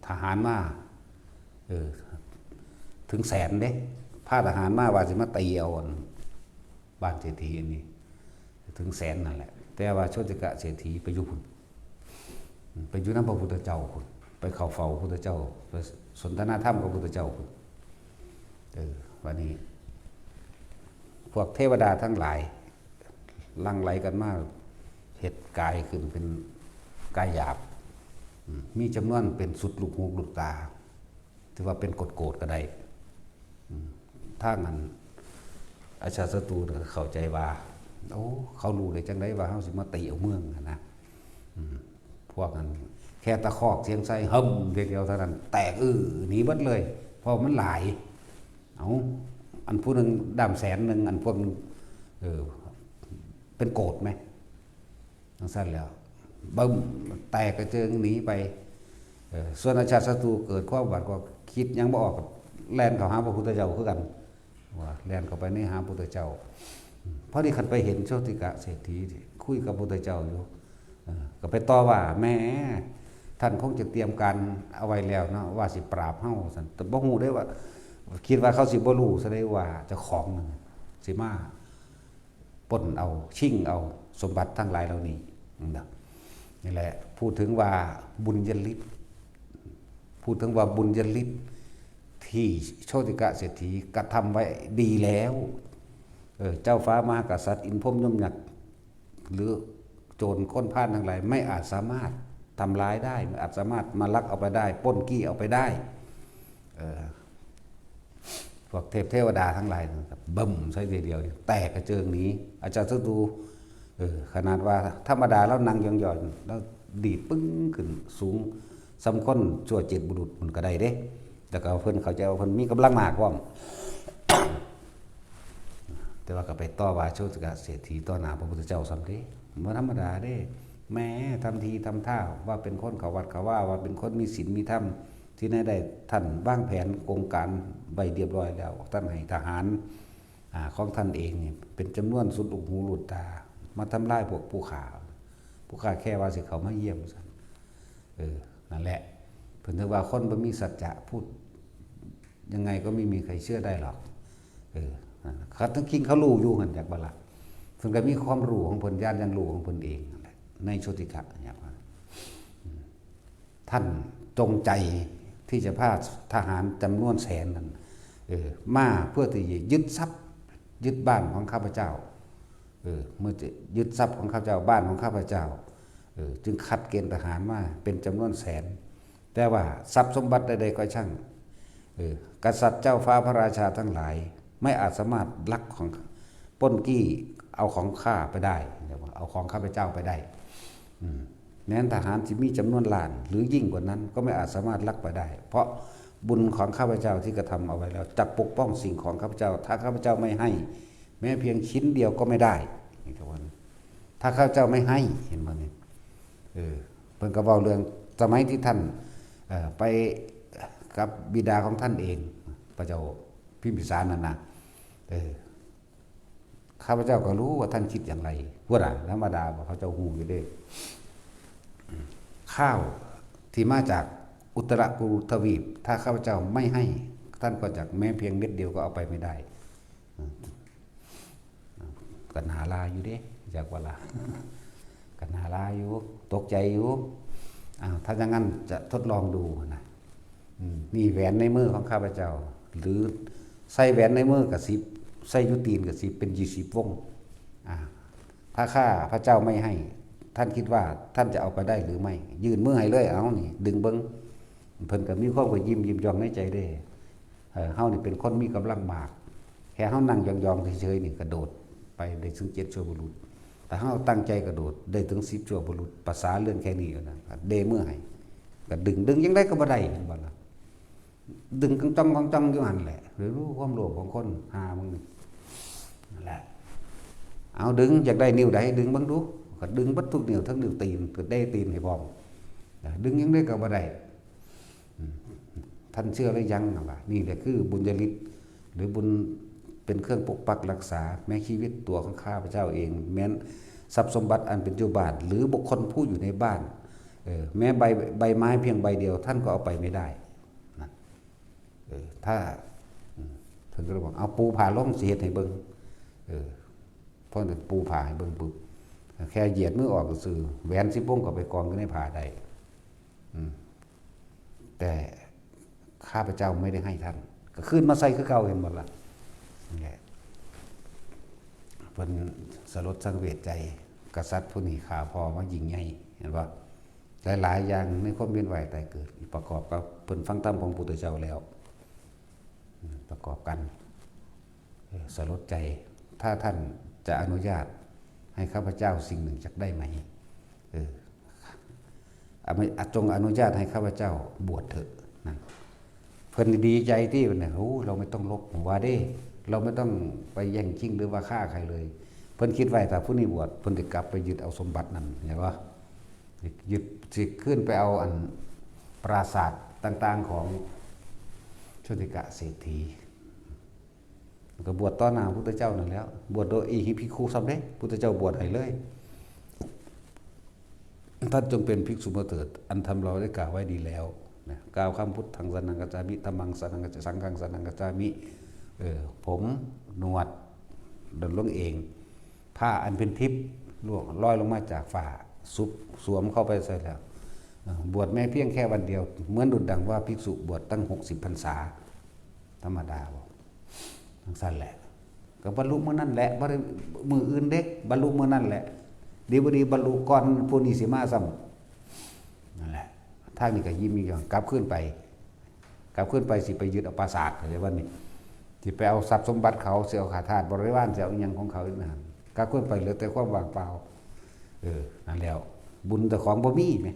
ทหารมา เออ ถึงแสนเด้ พาทหารมาว่าสิมาตีเอาอันบ้านเศรษฐีอันนี้ ถึงแสนนั่นแหละ แต่ว่าโชติกะเศรษฐีไปอยู่พุ้น ไปอยู่นำพระพุทธเจ้าพุ้น ไปเข้าเฝ้าพระพุทธเจ้า ไปสนทนาธรรมกับพระพุทธเจ้าพุ้น เออ วันนี้ พวกเทวดาทั้งหลายหลั่งไหลกันมา เฮ็ดกายขึ้นเป็นกายหยาบ อืม มีจำนวนเป็นสุดลูกหูลูกตา ถือว่าเป็นโกรธๆ ก็ได้ อืม ทางนั้น อาชาติศัตรูเนี่ยเข้าใจว่า โอ้ เขารู้ได้จั่งใดว่าเฮาสิมาตีเอาเมืองหั้นนะ อืม พวกนั้นแค่ตะคอกเสียงใส่ หึ่ม เดียวเท่านั้น แตกอื้อหนีเบิดเลย เพราะมันหลาย เอา อันผู้หนึ่งด้ามแสนหนึ่ง อันพวกหนึ่ง เออ เป็นโกรธไหม จั่งซั่นแล้ว บึ้ม แตกกระเจิงหนีไป เออ ส่วนอาชาติศัตรูเกิดความหวาดกลัว คิดหยังบ่ออก แล่นเข้าหาพระพุทธเจ้าคือกัน ว่าแล่นเข้าไปในหาพระพุทธเจ้า พอดีคันไปเห็นโชติกะเศรษฐี คุยกับพระพุทธเจ้าอยู่ เออ ก็ไปต่อว่า แหม ท่านคงจะเตรียมการเอาไว้แล้วเนาะ ว่าสิปราบเฮาซั่น แต่บ่ฮู้ได้ว่า คิดว่าเขาสิบ่รู้ซะได้ว่าเจ้าของนั่นสิมาปล้นเอา ชิงเอาสมบัติทั้งหลายเหล่านี้นะ นี่แหละ พูดถึงว่าบุญญาฤทธิ์ พูดถึงว่าบุญญาฤทธิ์ที่โชติกะเศรษฐีกระทำไว้ดีแล้ว เออ เจ้าฟ้ามหากษัตริย์ อินทร์พรหมยมยักษ์ หรือโจรคนพาลทั้งหลาย ไม่อาจสามารถทำร้ายได้ ไม่อาจสามารถมาลักเอาไปได้ ปล้นกี้เอาไปได้ เออ พวกเทพเทวดาทั้งหลายนั่นก็บึ้มใส่ทีเดียว แตกกระเจิงหนี อาชาติศัตรู เออ ขนาดว่าธรรมดาแล้วนั่งยองๆ แล้วดีดปึ้งขึ้นสูง ส่ำคนชั่วเจ็ดบุรุษมันก็ได้เด้ แล้วก็เพิ่นเข้าใจว่าเพิ่นมีกำลังมากพร้อม แต่ว่าก็ไปต่อว่าโชติกะเศรษฐีต่อหน้าพระพุทธเจ้าซ้ำเด้ บ่ธรรมดาเด้ แหม ทำทีทำท่าว่าเป็นคนเข้าวัดเข้าวา ว่าเป็นคนมีศีลมีธรรม ที่ไหนได้ ท่านวางแผนโครงการไว้เรียบร้อยแล้ว ท่านให้ทหาร อ่า ของท่านเองนี่เป็นจำนวนสุดลูกหูลูกตา มาทำลายพวกผู้ข้า ผู้ข้าแค่ว่าสิเข้ามาเยี่ยมซั่น เออ นั่นแหละ เพิ่นถือว่าคนบ่มีสัจจะ พูดยังไงก็ไม่มีใครเชื่อได้หรอก เออ นั่นล่ะ คันทั้งคิงเขารู้อยู่หั่น จักบ่ล่ะ พิ่นก็มีความรู้ของเพิ่น ญาณยังรู้ของเพิ่นเองนั่นแหละ ในโชติกะเนี่ยว่า อืม ท่านจงใจที่จะพาทหารจำนวนแสนนั้น เออ มาเพื่อที่จะยึดทรัพย์ ยึดบ้านของข้าพเจ้า เออ เมื่อจะยึดทรัพย์ของข้าพเจ้า บ้านของข้าพเจ้า เออ จึงคัดเกณฑ์ทหารมาเป็นจำนวนแสน แต่ว่าทรัพย์สมบัติใดๆก็ช่าง เออ กษัตริย์เจ้าฟ้าพระราชาทั้งหลาย ไม่อาจสามารถลักของ ปล้นจี้เอาของข้าไปได้ เรียกว่าเอาของข้าพเจ้าไปได้ อืม แม้นทหารที่มีจำนวนล้าน หรือยิ่งกว่านั้น ก็ไม่อาจสามารถลักไปได้ เพราะบุญของข้าพเจ้าที่กระทำเอาไว้แล้ว จักปกป้องสิ่งของข้าพเจ้า ถ้าข้าพเจ้าไม่ให้ แม้เพียงชิ้นเดียวก็ไม่ได้ นี่คือว่า ถ้าข้าพเจ้าไม่ให้ เห็นบ่นี่ เออ เพิ่นก็เว้าเรื่องสมัยที่ท่าน เอ่อ ไปกับบิดาของท่านเอง พระเจ้าพิมพิสารนั่นนะ เออ ข้าพเจ้าก็รู้ว่าท่านคิดอย่างไร พุ้นน่ะ ธรรมดาบ่ เขาเจ้าฮู้อยู่เด้ ข้าวที่มาจากอุตรกุรุทวีป ถ้าข้าพเจ้าไม่ให้ ท่านก็จักแม้เพียงเม็ดเดียวก็เอาไปไม่ได้ ก็น่าลาอยู่เด้ จักว่าล่ะ ก็น่าลาอยู่ ตกใจอยู่ อ้าว ถ้าอย่างนั้นจะทดลองดูนะ อืม นี่แหวนในมือของข้าพเจ้า หรือใส่แหวนในมือก็สิบ ใส่อยู่ตีนก็สิบ เป็นยี่สิบวง อ่า ถ้าข้าพระเจ้าไม่ให้ ท่านคิดว่าท่านจะเอาไปได้หรือไม่ ยื่นมือให้เลย เอานี่ ดึงเบิ่ง เพิ่นก็มีความกระยิมยินยองในใจเด้ เออ เฮานี่เป็นคนมีกำลังมาก แค่เฮานั่งยองๆเฉยๆนี่กระโดดไปได้ถึงเจ็ดชั่วบุรุษ แต่เฮาตั้งใจกระโดดได้ถึงสิบชั่วบุรุษ ภาษาเรื่องแค่นี้นะ เด้มือให้ ก็ดึง ดึงจั่งใดก็บ่ได้ เห็นบ่ล่ะ ดึงกังจ้องกังจ้องอยู่หั่นแหละ หรือรู้ความโลภของคนหามึงนี่ นั่นแหละ เอาดึง อยากได้นิ้วใด ดึงเบิ่งดู ก็ดึงเบิดทุกนิ้ว ทั้งนิ้วตีน ก็ได้ตีนให้พร้อม ดึงจั่งใดก็บ่ได้ อืม ท่านเชื่อหรือยัง นั่นล่ะ นี่แหละคือบุญญาฤทธิ์ หรือบุญเป็นเครื่องปกปักรักษา แม้ชีวิตตัวของข้าพเจ้าเอง แม้นทรัพย์สมบัติอันเป็นอยู่บ้าน หรือบุคคลผู้อยู่ในบ้าน เออ แม้ใบ ใบไม้เพียงใบเดียว ท่านก็เอาไปไม่ได้ นะ เออ ถ้า อืม เพิ่นก็เลยบอก เอาปูผ้าลงสิเฮ็ดให้เบิ่ง เออ พอปูผ้าให้เบิ่งปุ๊บ แค่เหยียดมือออกซื่อ แหวนสิบวงก็ไปกองอยู่ในผ้าได้ อืม แต่ข้าพเจ้าไม่ได้ให้ท่าน ก็คืนมาใส่คือเก่า เห็นบ่ล่ะ นี่แหละ เพิ่นสลดสังเวชใจ กษัตริย์ผู้นี้ฆ่าพ่อมายิ่งใหญ่ เห็นบ่ หลายๆอย่างในความเวียนว่ายตายเกิด ประกอบกับเพิ่นฟังธรรมของพุทธเจ้าแล้ว อืม ประกอบกัน เออ สลดใจ ถ้าท่านจะอนุญาตให้ข้าพเจ้าสิ่งหนึ่งจักได้ไหม เออ อนุ- จงอนุญาตให้ข้าพเจ้าบวชเถอะ นั่น เพิ่นดีใจที่เนี่ย โอ้ เราไม่ต้องลบหัวเด้ เราไม่ต้องไปแย่งชิงหรือว่าฆ่าใครเลย เพิ่นคิดไว้ถ้าผู้นี้บวช เพิ่นจะกลับไปยึดเอาสมบัตินั่น เห็นบ่ ยึดสิขึ้นไปเอาอันปราสาทต่างๆของโชติกะเศรษฐี ก็บวชต่อหน้าพุทธเจ้านั่นแหล้ว บวชโดยเอหิภิกขุซ้ำเด้ พุทธเจ้าบวชให้เลย ท่านจงเป็นภิกษุมาเถิด อันธรรมเราได้กล่าวไว้ดีแล้วนะ กล่าวคำพุทธังสรณังคัจฉามิ ธัมมังสรณังคัจฉามิ สังฆังสรณังคัจฉามิ เออ ผมหนวดหล่นลงเอง ผ้าอันเป็นทิพย์ร่วงลอยลงมาจากฟ้า สุบสวมเข้าไปใส่แล้ว เออ บวชแม้เพียงแค่วันเดียว เหมือนดุจดังว่าภิกษุบวชตั้งหกสิบพรรษา ธรรมดาบ่ จั่งซั่นแหละ ก็บรรลุมื้อนั้นแหละ บ่ได้มื้ออื่นเด้ บรรลุมื้อนั้นแหละ ดีบ่ดีบรรลุก่อนผู้นี้สิมาซ้ำ นั่นแหละ ทางนี้ก็ยิ้มอีกอย่าง กลับคืนไป กลับคืนไปสิไปยึดเอาปราสาท เข้าใจบ่นี่ สิไปเอาทรัพย์สมบัติเขา สิเอาข้าทาสบริวาร สิเอาอิหยังของเขาอีกนั่น กลับคืนไปเหลือแต่ความว่างเปล่า เออ นั่นแล้ว บุญเจ้าของบ่มีแหม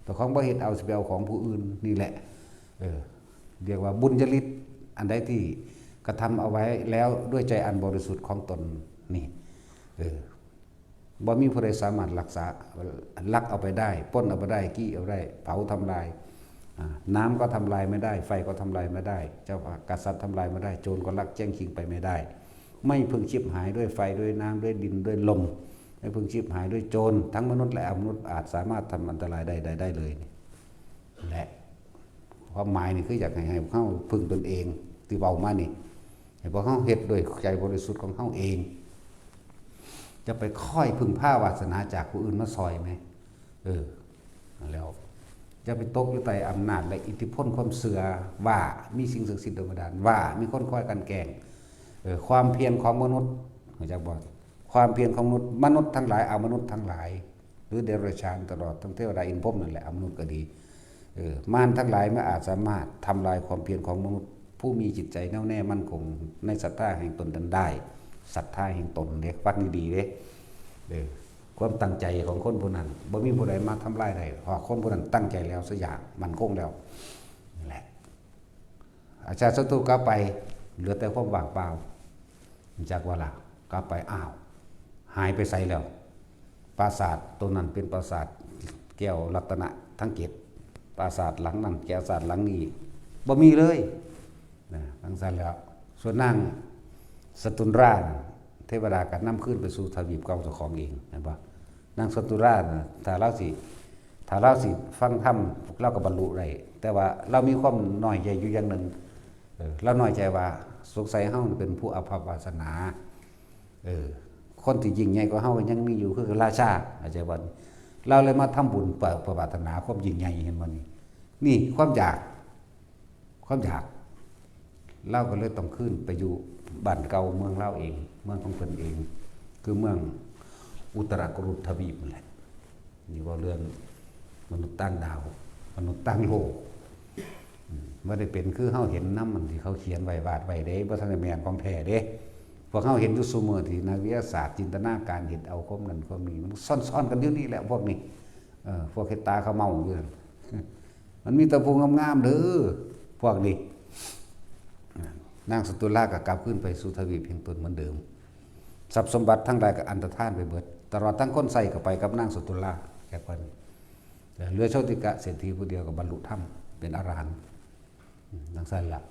เจ้าของบ่เฮ็ดเอา สิไปเอาของผู้อื่น นี่แหละ เออ เรียกว่าบุญญาฤทธิ์ อันใดที่กระทำเอาไว้แล้วด้วยใจอันบริสุทธิ์ของตนนี่ เออ บ่มีผู้ใดสามารถรักษา ลักเอาไปได้ ปล้นเอาไปได้ จี้เอาได้ เผาทำลาย อ่า น้ำก็ทำลายไม่ได้ ไฟก็ทำลายไม่ได้ เจ้าพระกษัตริย์ทำลายไม่ได้ โจรก็ลักแจ้งชิงไปไม่ได้ ไม่พึงฉิบหายด้วยไฟ ด้วยน้ำ ด้วยดิน ด้วยลม ไม่พึงฉิบหายด้วยโจร ทั้งมนุษย์และอมนุษย์อาจสามารถทำอันตรายใดๆได้เลย และความหมายนี่คืออยากให้ ให้พวกเฮาพึ่งตนเอง ที่เว้ามานี่ ให้พวกเฮาเฮ็ดด้วยใจบริสุทธิ์ของเฮาเอง จะไปคอยพึ่งพาวาสนาจากผู้อื่นมาซอยไหม เออ แล้ว จะไปตกอยู่ใต้อำนาจและอิทธิพลความเชื่อว่ามีสิ่งศักดิ์สิทธิ์โดนบันดาล ว่ามีคนคอยกลั่นแกล้ง เออ ความเพียรของมนุษย์ เข้าใจบ่ ความเพียรของมนุษย์ มนุษย์ทั้งหลาย อมนุษย์ทั้งหลาย หรือเดรัจฉานตลอดทั้งเทวดาอินทร์พรหมนั่นแหละ อมนุษย์ก็ดี เออ มารทั้งหลายไม่อาจสามารถทำลายความเพียรของมนุษย์ ผู้มีจิตใจแน่วแน่มั่นคงในศรัทธาแห่งตนนั้นได้ ศรัทธาแห่งตนเด้ ฟังดีๆเด้ เออ ความตั้งใจของคนผู้นั้น บ่มีผู้ใดมาทำลายได้ เพราะคนผู้นั้นตั้งใจแล้วสักอย่าง มั่นคงแล้ว นั่นแหละ อาชาติศัตรูกลับไป เหลือแต่ความว่างเปล่า จักว่าล่ะ กลับไป อ้าว หายไปไสแล้ว ปราสาทตัวนั้นเป็นปราสาทแก้วรัตนะทั้งเจ็ด ปราสาทหลังนั้น แก้วปราสาทหลังนี้ บ่มีเลย นะ จั่งซั้นแล้ว ส่วนนางสตุนราน่ะ เทวดาก็นำคืนไปสู่ทวีปเก่าเจ้าของเอง เห็นบ่ นางสตุนราน่ะ ถ้าลาวสิ ถ้าลาวสิฟังธรรม ลาวก็บรรลุได้ แต่ว่าลาวมีความน้อยใจอยู่อย่างหนึ่ง เออ ลาวน้อยใจว่า สงสัยเฮาเป็นผู้อภัพวาสนา เออ คนที่ยิ่งใหญ่กว่าเฮาก็ยังมีอยู่ คือราชา เข้าใจบ่ ลาวเลยมาทำบุญเพื่อ เพื่อปรารถนาความยิ่งใหญ่ เห็นบ่นี่ นี่ความอยาก ความอยาก ลาวก็เลยต้องคืนไปอยู่บ้านเก่าเมืองลาวเอง เมืองของเพิ่นเอง คือเมืองอุตรกุรุทวีปนั่นแหละ นี่เว้าเรื่องมนุษย์ต่างดาว มนุษย์ต่างโลก อืม บ่ได้เป็นคือเฮาเห็นนำมันที่เขาเขียนไว้วาดไว้เด้ บ่ทันได้แม่นของแท้เด้ พวกเฮาเห็นอยู่ซุมื้อที่นักวิทยาศาสตร์จินตนาการเฮ็ดเอาความนั้นความนี้ มันซ่อนๆกันอยู่นี่แหละพวกนี้ เออ พวกเฮ็ดตาเขาเมาอยู่นั่น มันมีแต่ผู้งามๆเด้อ พวกนี้ นางสตุลาก็กลับคืนไปสู่ทวีปแห่งตนเหมือนเดิม ทรัพย์สมบัติทั้งหลายก็อันตรธานไปเบิด ตลอดทั้งคนใช้ก็ไปกับนางสตุลา แก่เพิ่น เหลือโชติกะเศรษฐีผู้เดียวก็บรรลุธรรมเป็นอรหันต์ อืม จั่งซั้นล่ะ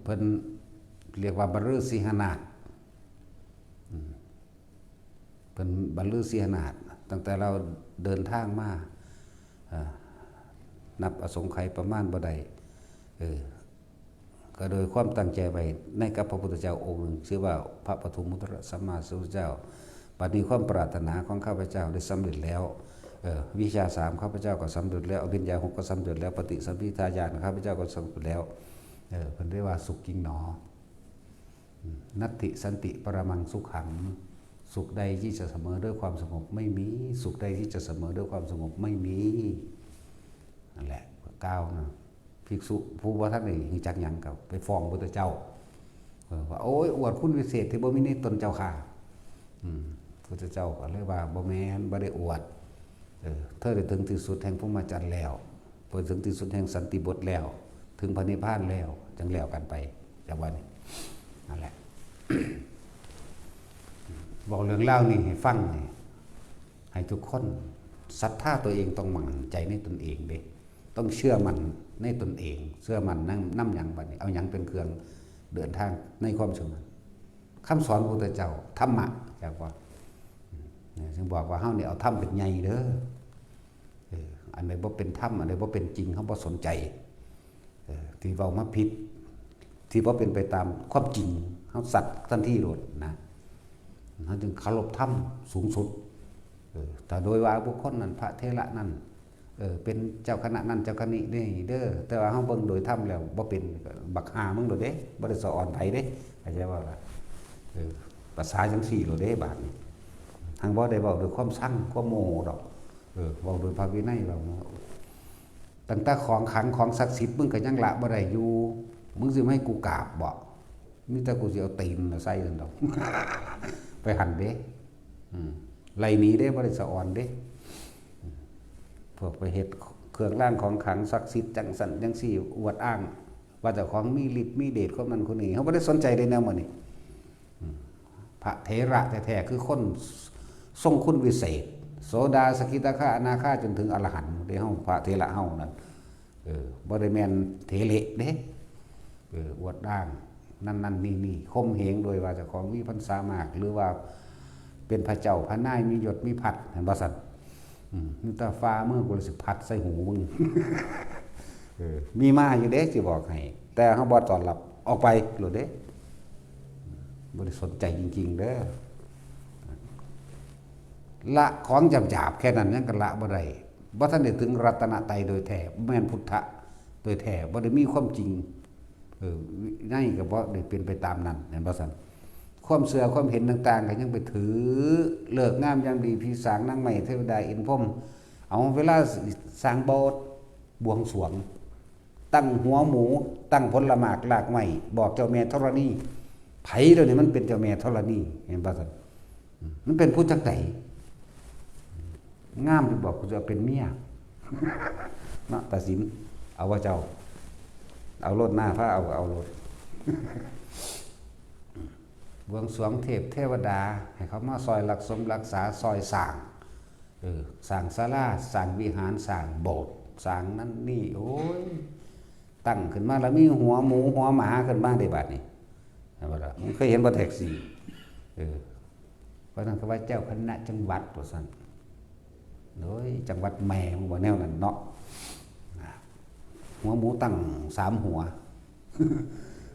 เพิ่นเรียกว่าบรรลือสีหนาถ อืม เพิ่นบรรลือสีหนาถ ตั้งแต่ลาวเดินทางมา เอ่อ นับอสงไขยประมาณบ่ได้ เออ ก็โดยความตั้งใจไว้ในกับพระพุทธเจ้าองค์หนึ่ง ชื่อว่าพระปทุมมุตตรสัมมาสัมพุทธเจ้า บัดนี้ความปรารถนาของข้าพเจ้าได้สำเร็จแล้ว เอ่อ วิชชาสามข้าพเจ้าก็สำเร็จแล้ว อภิญญาหกก็สำเร็จแล้ว ปฏิสัมภิทาญาณข้าพเจ้าก็สำเร็จแล้ว เออ เพิ่นเรียกว่าสุขจริงหนอ อืม นัตถิสันติปรมังสุขัง สุขใดที่จะเสมอด้วยความสงบไม่มี สุขใดที่จะเสมอด้วยความสงบไม่มี นั่นแหละ กล่าวนะ ภิกษุผู้บ่ทันได้รู้จักหยังก็ไปฟ้องพุทธเจ้า เออ ว่า โอ้ย อวดคุณวิเศษที่บ่มีในตนเจ้าข้า อืม พุทธเจ้าก็เลยว่า บ่แม่น บ่ได้อวด เออ เธอได้ถึงที่สุดแห่งพรหมจรรย์แล้ว พอถึงที่สุดแห่งสันติบทแล้ว ถึงพระนิพพานแล้ว จั่งแล้วกันไป จากว่านี่ นั่นแหละ บอกเรื่องราวนี้ให้ฟังนี่ ให้ทุกคนศรัทธาตัวเอง ต้องมั่นใจในตนเองเด้ ต้องเชื่อมั่นในตนเอง เชื่อมั่นนำ นำหยังบัดนี้ เอาหยังเป็นเครื่องเดินทางในความเชื่อมั่น คำสอนพระพุทธเจ้า ธรรมะ จากว่า เนี่ย จึงบอกว่าเฮานี่เอาธรรมเป็นใหญ่เด้อ เออ อันใดบ่เป็นธรรม อันใดบ่เป็นจริง เฮาบ่สนใจ เออ ที่เว้ามาผิด ที่บ่เป็นไปตามความจริง เฮาสัตย์ทันทีโลดนะ เฮาจึงเคารพธรรมสูงสุด เออ ถ้าโดยว่าบุคคลนั้น พระเถระนั้น เออ เป็นเจ้าคณะนั้นเจ้าคณะนี้เด้อ แต่ว่าเฮาเบิ่งโดยธรรมแล้วบ่เป็น บักห่ามึงโลดเด้ บ่ได้สะออนไผเด้ เข้าใจบ่ล่ะ เออ ภาษาจั่งซี้โลดเด้ บาดนี้ หังบ่ได้เว้าด้วยความซัง ความโมโหดอก เออ เว้าโดยพระวินัย เว้า ตั้งแต่ของขลังของศักดิ์สิทธิ์มึงก็ยังละบ่ได้อยู่ มึงสิมาให้กูกราบบ่ มีแต่กูสิเอาตีนน่ะใส่นั่นดอก ไปหั่นเด้ อืม ไล่หนีเด้ บ่ได้สะออนเด้ พวกไปเฮ็ดเครื่องรางของขลังศักดิ์สิทธิ์จั่งซั้นจั่งซี้ อวดอ้างว่าเจ้าของมีฤทธิ์มีเดชคนนั้นคนนี้ เฮาบ่ได้สนใจเด้แนวหมู่นี้ อืม พระเถระแท้ๆ คือคนทรงคุณวิเศษ โสดา สกิทาคา อนาคา จนถึงอรหันต์เด้ เฮา พระเถระเฮานั่น เออ บ่ได้แม่นเถเละเด้ เออ อวดอ้างนั่นๆ นี่ๆ ข่มเหงโดยว่าเจ้าของมีพรรษามาก หรือว่าเป็นพระเจ้าพระนาย มียศมีภัด เห็นบ่ซั่น อืม มีแต่ฝ่ามือกูเลยสิพัดใส่หูมึง เออ มีมาอยู่เด้ สิบอกให้ แต่เฮาบ่ต้อนรับ ออกไปโลดเด้ บ่ได้สนใจจริงๆ เด้อ ละของหยาบๆแค่นั้นยังก็ละบ่ได้ บ่ทันได้ถึงรัตนตรัยโดยแท้ แม่นพุทธะโดยแท้ บ่ได้มีความจริง เออ วินัยก็บ่ได้เป็นไปตามนั้น เห็นบ่ซั่น ความเชื่อความเห็นต่างๆก็ยังไปถือ ฤกษ์งามยามดี ผีสางนางไม้ เทวดาอินทร์พรหม เอาเวลาสร้างโบสถ์ บวงสรวง ตั้งหัวหมู ตั้งผลหมากรากไม้ บอกเจ้าแม่ธรณี ไผเดี๋ยวนี้มันเป็นเจ้าแม่ธรณี เห็นบ่ซั่น อืม มันเป็นผู้จังใด งามอยู่บ่ กูจะเอาเป็นเมีย เนาะ ตัดสิน เอาว่าเจ้า เอาโลดหน้า พาเอา เอาโลด บวงสรวงเทพเทวดา ให้เขามาซอยรักสมรักษา ซอยสร้าง เออ สร้างศาลา สร้างวิหาร สร้างโบสถ์ สร้างนั่นนี่ โอ้ย ตั้งขึ้นมาแล้วมีหัวหมูหัวหมาขึ้นมาได้บัดนี้ เห็นบ่ล่ะ มึงเคยเห็นบ่แท็กซี่ เออ เพราะนั้นเขาว่าเจ้าคณะจังหวัดว่าซั่น โอ้ย จังหวัดแม่มึงบ่แนวนั้นเนาะ หัวหมูตั้งสามหัว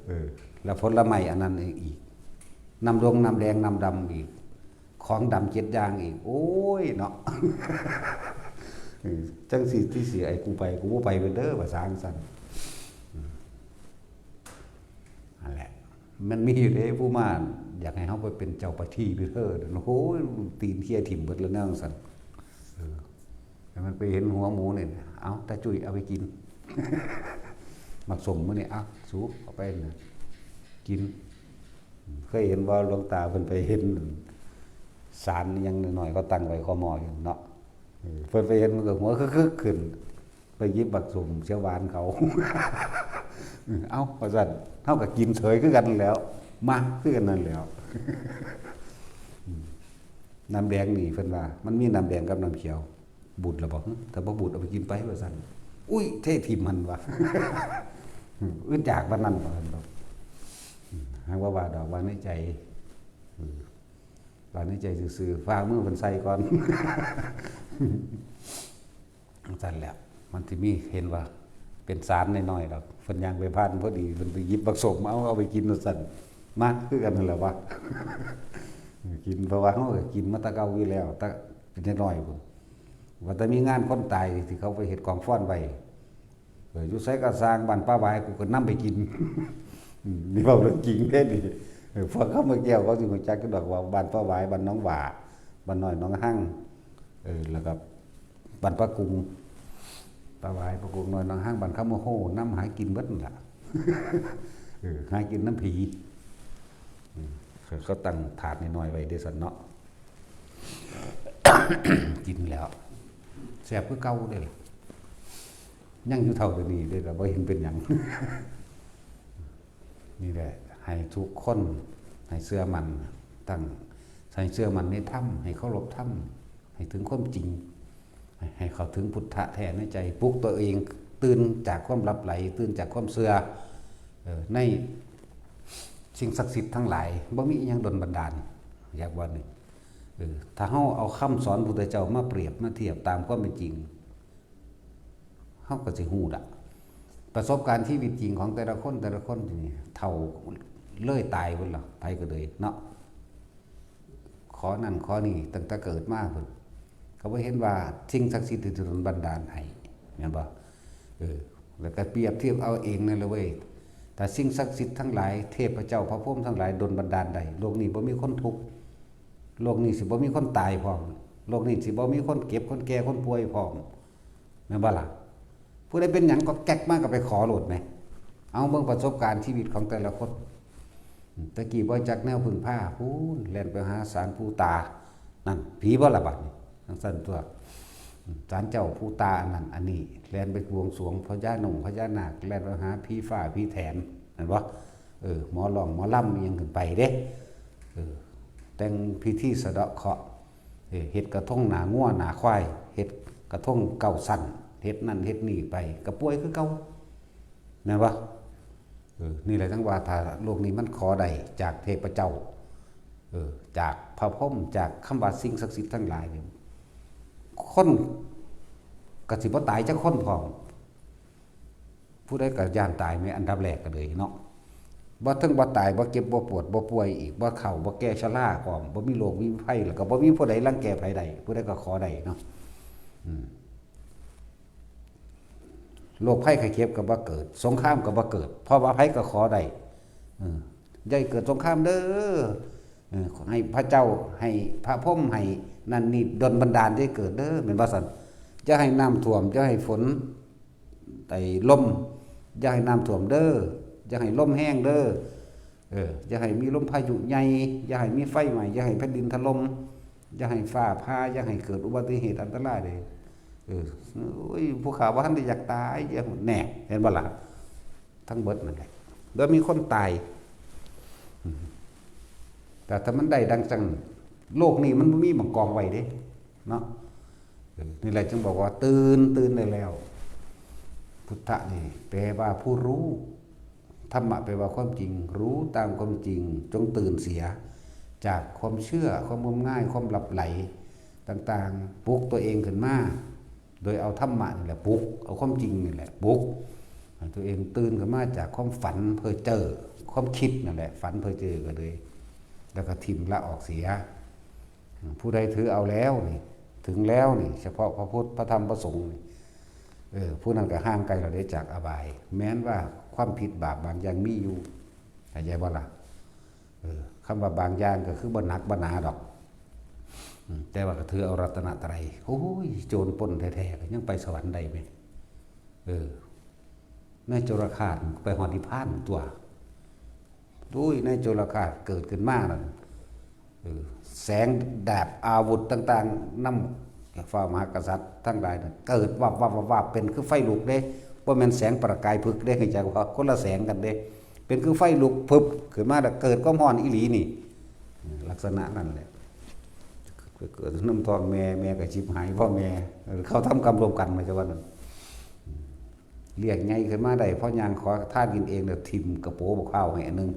เออ แล้วผลไม้อันนั้นอีก น้ำดงน้ำแดงน้ำดำอีก ของดำเจ็ดอย่างอีก โอ้ยเนาะ เออ จังสิ ที่สิให้กูไป กูบ่ไปเป็นเด้อ ว่าซั่น อืม นั่นแหละ มันมีอยู่เด้ ผู้มาอยากให้เฮาไปเป็นเจ้าประทีปอยู่เด้อ โอ้ย ตีนเคี่ยถิ่มเบิดแล้วแนวซั่น เออ ให้มันไปเห็นหัวหมูนี่ เอา ตาจุ้ยเอาไปกิน หมากส้มมื้อนี้ เอา สู เอาไปนะ กิน เคยเห็นบ่ หลวงตาเพิ่นไปเห็นศาลอิหยังน้อยๆ เขาตั้งไว้คอหม้ออยู่เนาะ เออ เพิ่นไปเห็นมันก็หัวคึกๆขึ้น ไปหยิบบักส้มเขียวหวานเขา เอ้า ว่าซั่น เฮาก็กินเฉยคือกันนั่นแหล้ว มักคือกันนั่นแหล้ว น้ำแดงนี่เพิ่นว่า มันมีน้ำแดงกับน้ำเขียว บูดแล้วบ่ ถ้าบ่บูดเอาไปกินไป ว่าซั่น อุ้ย เทถิ่มหั่นว่ะ อึดอยากปานนั้นว่าซั่นดอก หากว่าว่าดอก ว่าในใจ ว่าในใจซื่อๆ ฟ้ามือเพิ่นใส่ก่อน ซั่นแหละ มันสิมีเห็นว่าเป็นศาลน้อยๆดอก เพิ่นย่างไปผ่านพอดี เพิ่นไปหยิบบักส้ม เอา เอาไปกินว่าซั่น มักคือกันนั่นแหละวะ กิน เพราะว่าเฮาก็กินมาแต่เก่าอยู่แล้ว แต่เป็นน้อยๆพุ้น ว่าแต่มีงานคนตายที่เขาไปเฮ็ดกองฟอนไว้ เออ อยู่ไสก็ซ่าง บ้านป่าหวายกูก็นำไปกิน อืม นี่เว้าเรื่องจริงเด้นี่ เออ พวกเขามาแก้วเขาสิรู้จักกันดอกว่าบ้านป่าหวาย บ้านหนองหว่า บ้านน้อยหนองฮัง เออ แล้วก็บ้านป่ากุง ป่าหวาย ป่ากุง น้อยหนองฮัง บ้านคำโมโห นำหากินเบิดนั่นล่ะ เออ หากินนำผี อืม เขาตั้งถาดน้อยๆไว้เด้ซั่นเนาะ กินแล้ว แซ่บคือเก่าเด้ล่ะ ยังอยู่เท่าเดี๋ยวนี้เด้ล่ะ บ่เห็นเป็นหยัง นี่แหละ ให้ทุกคน ให้เชื่อมั่น ตั้ง ให้เชื่อมั่นในธรรม ให้เคารพธรรม ให้ถึงความจริง ให้เข้าถึงพุทธะแท้ในใจ ปลุกตัวเอง ตื่นจากความหลับไหล ตื่นจากความเชื่อ เออ ในสิ่งศักดิ์สิทธิ์ทั้งหลาย บ่มีอิหยังดลบันดาล อยากว่านี่ เออ ถ้าเฮาเอาคำสอนพุทธเจ้ามาเปรียบมาเทียบตามความเป็นจริง เฮาก็สิฮู้ละ ประสบการณ์ชีวิตจริงของแต่ละคน แต่ละคนนี่ เฒ่าเลยตายพุ้นล่ะ ไผก็เลยเนาะ ขอนั่นขอนี่ตั้งแต่เกิดมาพุ้น ก็บ่เห็นว่าสิ่งศักดิ์สิทธิ์สิดลบันดาลให้ แม่นบ่ เออ แล้วก็เปรียบเทียบเอาเองนั่นแหละเว้ย ถ้าสิ่งศักดิ์สิทธิ์ทั้งหลาย เทพเจ้าพระพรหมทั้งหลายดลบันดาลได้ โลกนี้บ่มีคนทุกข์ โลกนี้สิบ่มีคนตายพร้อม โลกนี้สิบ่มีคนเจ็บ คนแก่ คนป่วยพร้อม แม่นบ่ล่ะ ผู้ใดเป็นหยังก็แก๊กมาก็ไปขอโลดแหม เอาเบิ่งประสบการณ์ชีวิตของแต่ละคน ตะกี้บ่จักแนวพึ่งพา พู้น แล่นไปหาศาลปู่ตา นั่น ผีบ่ล่ะบัดนี้ จั่งซั่นตั๊ว ศาลเจ้าปู่ตาอันนั้นอันนี้ แล่นไปบวงสรวงพญาหนุ่มพญานาค แล่นไปหาผีฟ้าผีแถน แม่นบ่ เออ หมอร้องหมอลำอิหยังขึ้นไปเด้ เออ แต่งพิธีสะเดาะเคราะห์ เออ เฮ็ดกระทงหน้างัวหน้าควาย เฮ็ดกระทงเก้าชั้น เฮ็ดนั่นเฮ็ดนี่ไป ก็ป่วยคือเก่า แม่นบ่ เออ นี่แหละจั่งว่าถ้าโลกนี้มันขอได้จากเทพเจ้า เออ จากพระพรหม จากคำว่าสิ่งศักดิ์สิทธิ์ทั้งหลายนี่ คนก็สิบ่ตายจักคนพร้อม ผู้ใดก็ย้านตายแม่นอันดับแรกก็เลยเนาะ บ่เทิงบ่ตาย บ่เจ็บบ่ปวด บ่ป่วยอีก บ่เฒ่าบ่แก่ชราพร้อม บ่มีโรคมีภัย แล้วก็บ่มีผู้ใดรังแกไผได้ ผู้ใดก็ขอได้เนาะ อืม โรคภัยไข้เจ็บก็บ่เกิด สงครามก็บ่เกิด เพราะว่าไผก็ขอได้ เออ อย่าให้เกิดสงครามเด้อ เออ ให้พระเจ้า ให้พระพรหม ให้นั่นนี่ดลบันดาลให้เกิดเด้อ แม่นบ่ซั่น อย่าให้น้ำท่วม อย่าให้ฝน ไอ้ลม อย่าให้น้ำท่วมเด้อ อย่าให้ลมแฮงเด้อ เออ อย่าให้มีลมพายุใหญ่ อย่าให้มีไฟไหม้ อย่าให้แผ่นดินถล่ม อย่าให้ฟ้าผ่า อย่าให้เกิดอุบัติเหตุอันตรายเลย เออ โอ้ย ผู้ข้าบ่ทันได้อยากตาย อย่า แน่ เห็นบ่ล่ะ ทั้งเบิดนั่นแหละ แล้วมีคนตาย อืม แต่ถ้ามันได้ดังจัง โลกนี้มันบ่มีหม่องกองไว้เด้ เนาะ เออ นี่แหละจึงบอกว่าตื่น ตื่นได้แล้ว พุทธะนี่แปลว่าผู้รู้ ธรรมะแปลว่าความจริง รู้ตามความจริง จงตื่นเสีย จากความเชื่อ ความงมงาย ความหลับไหลต่างๆ ปลุกตัวเองขึ้นมา โดยเอาธรรมะนี่แหละปลุก เอาความจริงนี่แหละปลุก ให้ตัวเองตื่นขึ้นมาจากความฝันเพ้อเจ้อ ความคิดนั่นแหละ ฝันเพ้อเจ้อก็เลย แล้วก็ถิ่มละออกเสีย ผู้ใดถือเอาแล้วนี่ ถึงแล้วนี่ เฉพาะพระพุทธ พระธรรม พระสงฆ์นี่ เออ ผู้นั้นก็ห่างไกลแล้วเด้จากอบาย แม้นว่าความผิดบาปบางอย่างมีอยู่ เข้าใจบ่ล่ะ เออ คำว่าบางอย่างก็คือบ่หนักบ่หนาดอก อืม แต่ว่าก็ถือเอารัตนตรัย โอ้ย โจรปล้นแท้ๆ ก็ยังไปสวรรค์ได้แม่น เออ นายโจรฆาตไปฮอดนิพพานตั๊ว โอ้ย นายโจรฆาตเกิดขึ้นมานั่น เออ แสงดาบอาวุธต่างๆ นำฟ้ามหากษัตริย์ทั้งหลายน่ะ เกิดวับวับวับวับ เป็นคือไฟลุกเด้ บ่แม่นแสงประกายพฤกษ์เด้ เข้าใจบ่ คนละแสงกันเด้ เป็นคือไฟลุกพึบขึ้นมาแล้วเกิดความร้อนอีหลีนี่ ลักษณะนั่นแหละ เกิดน้ำท้องแม่ แม่ก็ชิบหายพ่อแม่ เออ เขาทำกรรมร่วมกัน หมายถึงว่านั่น เลี้ยงใหญ่ขึ้นมาได้ พอย่างขอทานกินเองแล้วถิ่มกระโปรงบักพร้าวให้อันหนึ่ง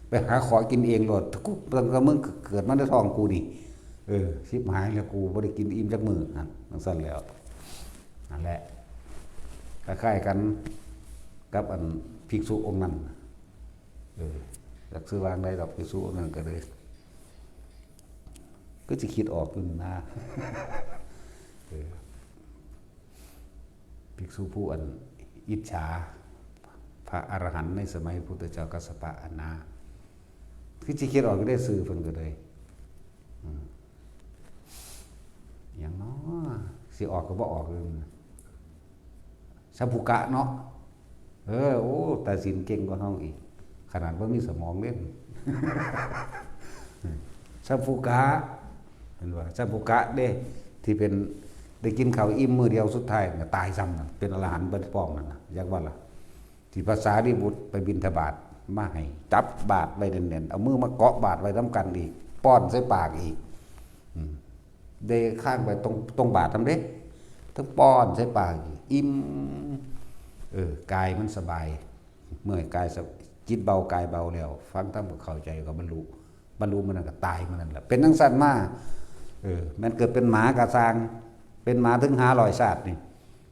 ไปหาขอกินเองโลด กูตั้งแต่มึงเกิดมาในท้องกูนี่ เออ ชิบหายแล้ว กูบ่ได้กินอิ่มจักมื้อหั่น จั่งซั่นแล้ว นั่นแหละ คล้ายๆกันกับอันภิกษุองค์นั้น เออ จักชื่อว่าจั่งใดดอก ภิกษุองค์นั้นก็เลย ก็สิคิดออกอยู่นี่นะ เออ ภิกษุผู้อันอิจฉา พระอรหันต์ในสมัยพุทธเจ้ากัสสปะอันนะ คือสิคิดออกอยู่ได้ชื่อเพิ่นก็เลย อืม หยังน้อ สิออกก็บ่ออกเลย สัพพุกะเนาะ เออ โอ้ ตัดสินเก่งกว่าเฮาอีก ขนาดบ่มีสมองเด้ สัพพุกะ เห็นบ่ สัพพุกะเด้ ที่เป็น ได้กินข้าวอิ่มมื้อเดียวสุดท้ายก็ตายซ้ำน่ะ เป็นอรหันต์เบิดพร้อมนั่นน่ะ จักว่าล่ะ ที่พระสารีบุตรไปบิณฑบาตมาให้ จับบาตรไว้แน่นๆ เอามือมาเกาะบาตรไว้นำกันอีก ป้อนใส่ปากอีก อืม ได้ค้างไปตรง ตรงบาตรนำเด้ ทั้งป้อนใส่ปากอีก อิ่ม เออ กายมันสบาย เมื่อยกายสบ- จิตเบากายเบาแล้ว ฟังธรรมก็เข้าใจก็บรรลุ บรรลุมื้อนั้นก็ตายมื้อนั้นแหละ เป็นจั่งซั่นมา เออ แม่นเกิดเป็นหมากะซ่าง เป็นหมาถึงห้าร้อยชาตินี่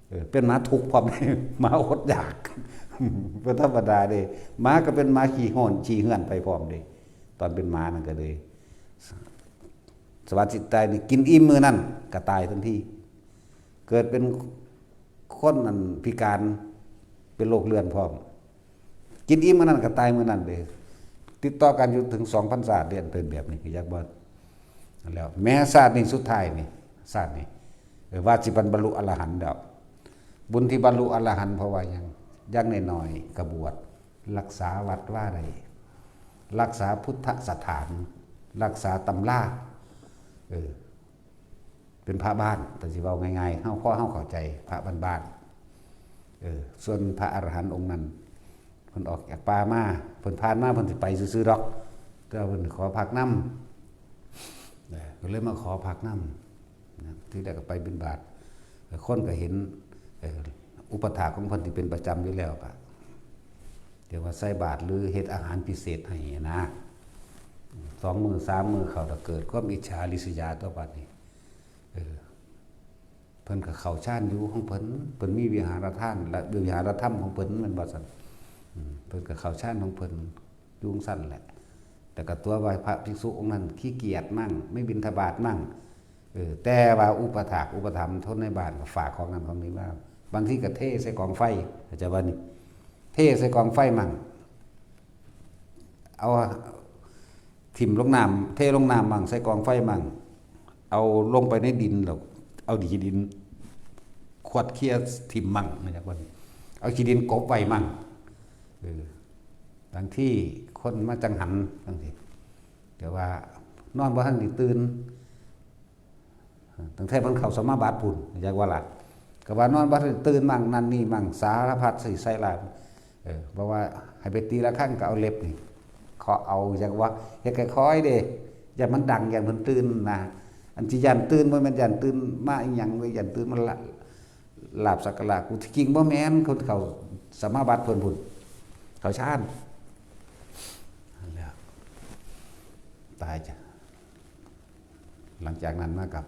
เออ เป็นหมาทุกข์พร้อม หมาอดอยาก บ่ธรรมดาเด้ หมาก็เป็นหมาขี้ฮ้อนขี้เหือนไปพร้อมเด้ ตอนเป็นหมานั่นก็เลย สวัสดิตายนี่กินอิ่มมื้อนั้นก็ตายทันที เกิดเป็นคนอันพิการ เป็นโรคเรื้อนพร้อม กินอิ่มมื้อนั้นก็ตายมื้อนั้นเด้ ติดต่อกันอยู่ถึงสองพันชาติเด้ อันเป็นแบบนี้ คือจักบ่ แล้วแม้ชาตินี้สุดท้ายนี่ ชาตินี้ เออ ว่าสิบรรลุอรหันต์แล้ว บุญที่บรรลุอรหันต์เพราะว่าหยัง อย่างน้อยๆก็บวช รักษาวัดวาได้ รักษาพุทธสถาน รักษาตำรา เออ เป็นพระบ้าน แต่สิเว้าง่ายๆ เฮา พอเฮาเข้าใจพระบ้านๆ เออ ส่วนพระอรหันต์องค์นั้น เพิ่นออกจากป่ามา เพิ่นผ่านมา เพิ่นสิไปซื่อๆดอก แต่ว่าเพิ่นขอพักนำ เออ ก็เลยมาขอพักนำ นะ ทีแรกก็ไปบิณฑบาต คนก็เห็น เออ อุปัฏฐากของเพิ่นที่เป็นประจำอยู่แล้วก็ เรียกว่าใส่บาตรหรือเฮ็ดอาหารพิเศษให้นะ สองมื้อสามมื้อเข้า ก็เกิดความอิจฉาริษยาต่อบัดนี้ เออ เพิ่นก็เข้าฌานอยู่ของเพิ่น เพิ่นมีวิหารทานและวิหารธรรมของเพิ่น แม่นบ่ซั่น อืม เพิ่นก็เข้าฌานของเพิ่น อยู่จั่งซั่นแหละ แต่ก็ตัวว่าพระภิกษุองค์นั้นขี้เกียจมั่ง ไม่บิณฑบาตมั่ง เออ แต่ว่าอุปถากอุปถัมภ์ทนในบ้านก็ฝากของนั้นของนี้มา บางทีก็เทใส่กองไฟ เข้าใจบ่นี่ เทใส่กองไฟมั่ง เอา ถิ่มลงน้ำ เทลงน้ำมั่ง ใส่กองไฟมั่ง เอาลงไปในดินแล้ว เอาขี้ดิน ขวดเคลียร์ถิ่มมั่ง เข้าใจบ่นี่ เอาขี้ดินกลบไว้มั่ง เออ บางทีคนมาจั่งหันจั่งซี้ แต่ว่านอนบ่ทันได้ตื่น ตั้งแต่เพิ่นเข้าสมาบัติพุ้น จักว่าล่ะ ก็ว่านอนบ่ทันได้ตื่นมั่ง นั่นนี่มั่ง สารพัดสิใส่ร้าย เออ เพราะว่าให้ไปตีระฆังก็เอาเล็บนี่ เคาะเอา จักว่า เฮ็ดค่อยๆเด้ ย่านมันดัง ย่านเพิ่นตื่นนะ อันที่ย่านตื่นบ่แม่นย่านตื่นมาอีหยังเว้ย ย่านตื่นมาละ ลาบสักการะกู ที่จริงบ่แม่น คนเข้าสมาบัติเพิ่นพุ้น เข้าฌาน นั่นแหละ ตายจ้ะ หลังจากนั้นมากับ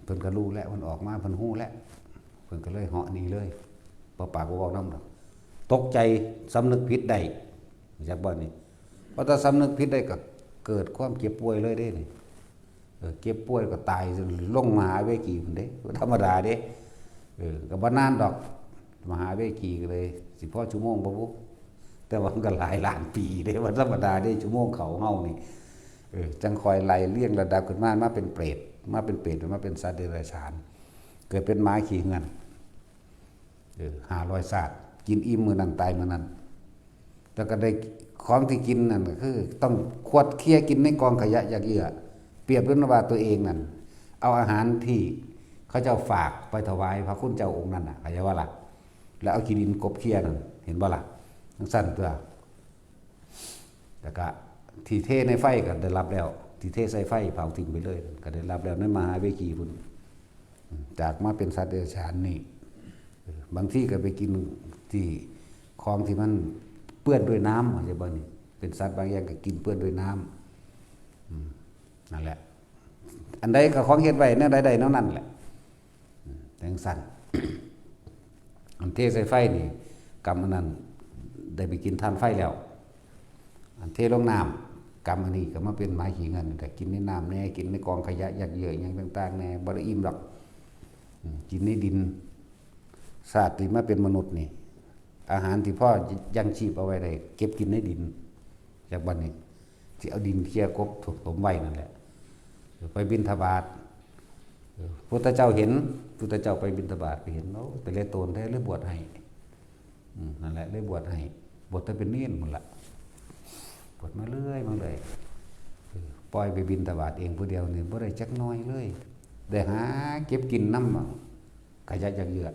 เพิ่นก็รู้แล้ว เพิ่นออกมา เพิ่นฮู้แล้ว เพิ่นก็เลยเหาะหนีเลย บ่ปากบ่เว้านำดอก ตกใจ สำนึกผิดได้ จักบ่นี่ พอแต่สำนึกผิดได้ก็เกิดความเจ็บป่วยเลยเด้นี่ เออ เจ็บป่วยก็ตาย ลงมหาเวจีพุ้นเด้ บ่ธรรมดาเด้ เออ ก็บ่นานดอก มหาเวจีก็เลย สิพอชั่วโมงบ่บุ แต่ว่ามันก็หลายล้านปีเด้ บ่ธรรมดาเด้ ชั่วโมงเขาเฮานี่ เออ จั่งค่อยไล่เรียงระดับขึ้นมา มาเป็นเปรต มาเป็นเปรต มาเป็นสัตว์เดรัจฉาน เกิดเป็นหมาขี้เหื่อน เออ ห้าร้อยชาติ กินอิ่มมื้อนั้นตายมื้อนั้น แล้วก็ได้ของที่กินนั่นก็คือ ต้องขวดเคลียร์กินในกองขยะหยากเหยื่อ เปรียบด้วยว่าตัวเองนั่น เอาอาหารที่เขาเจ้าฝากไปถวายพระคุณเจ้าองค์นั้นน่ะ เข้าใจบ่ล่ะ แล้วเอาขี้ดินกลบเคลียร์นั่น เห็นบ่ล่ะ จั่งซั่นตัว แล้วก็ที่เทในไฟก็ได้รับแล้ว ที่เทใส่ไฟเผาทิ้งไปเลย ก็ได้รับแล้วในมหาเวจีพุ้น จากมาเป็นสัตว์เดรัจฉานนี่ เออ บางทีก็ไปกินที่ของที่มันเปื้อนด้วยน้ำ เข้าใจบ่นี่ เป็นสัตว์บางอย่างก็กินเปื้อนด้วยน้ำ อืม นั่นแหละ อันใดก็ของเฮ็ดไว้แนวใดได้แนวนั้นแหละ อืม จั่งซั่น อันเทใส่ไฟนี่ กรรมอันนั้น ได้ไปกินถ่านไฟแล้ว อันเทลงน้ำ กรรมอันนี้ก็มาเป็นหมาขี้เหื่อน แต่กินในน้ำแน่ กินในกองขยะหยากเหยื่อหยังต่างๆแน่ บ่ได้อิ่มดอก อืม กินในดิน ชาติที่มาเป็นมนุษย์นี่ อาหารที่พอยังชีพเอาไว้ได้ เก็บกินในดิน จากบัดนี้ สิเอาดินเคลียร์กลบถมไว้นั่นแหละ ไปบิณฑบาต เออ พุทธเจ้าเห็น พุทธเจ้าไปบิณฑบาตไปเห็น โอ้ แต่ละตนแท้เลยบวชให้ อืม นั่นแหละ เลยบวชให้ บวชแต่เป็นเณรพุ้นละ บวชมาเรื่อยมาเลย เออ ปล่อยไปบิณฑบาตเองผู้เดียวนี่ บ่ได้จักหน่อยเลย ได้หาเก็บกินนำขยะหยากเหยื่อ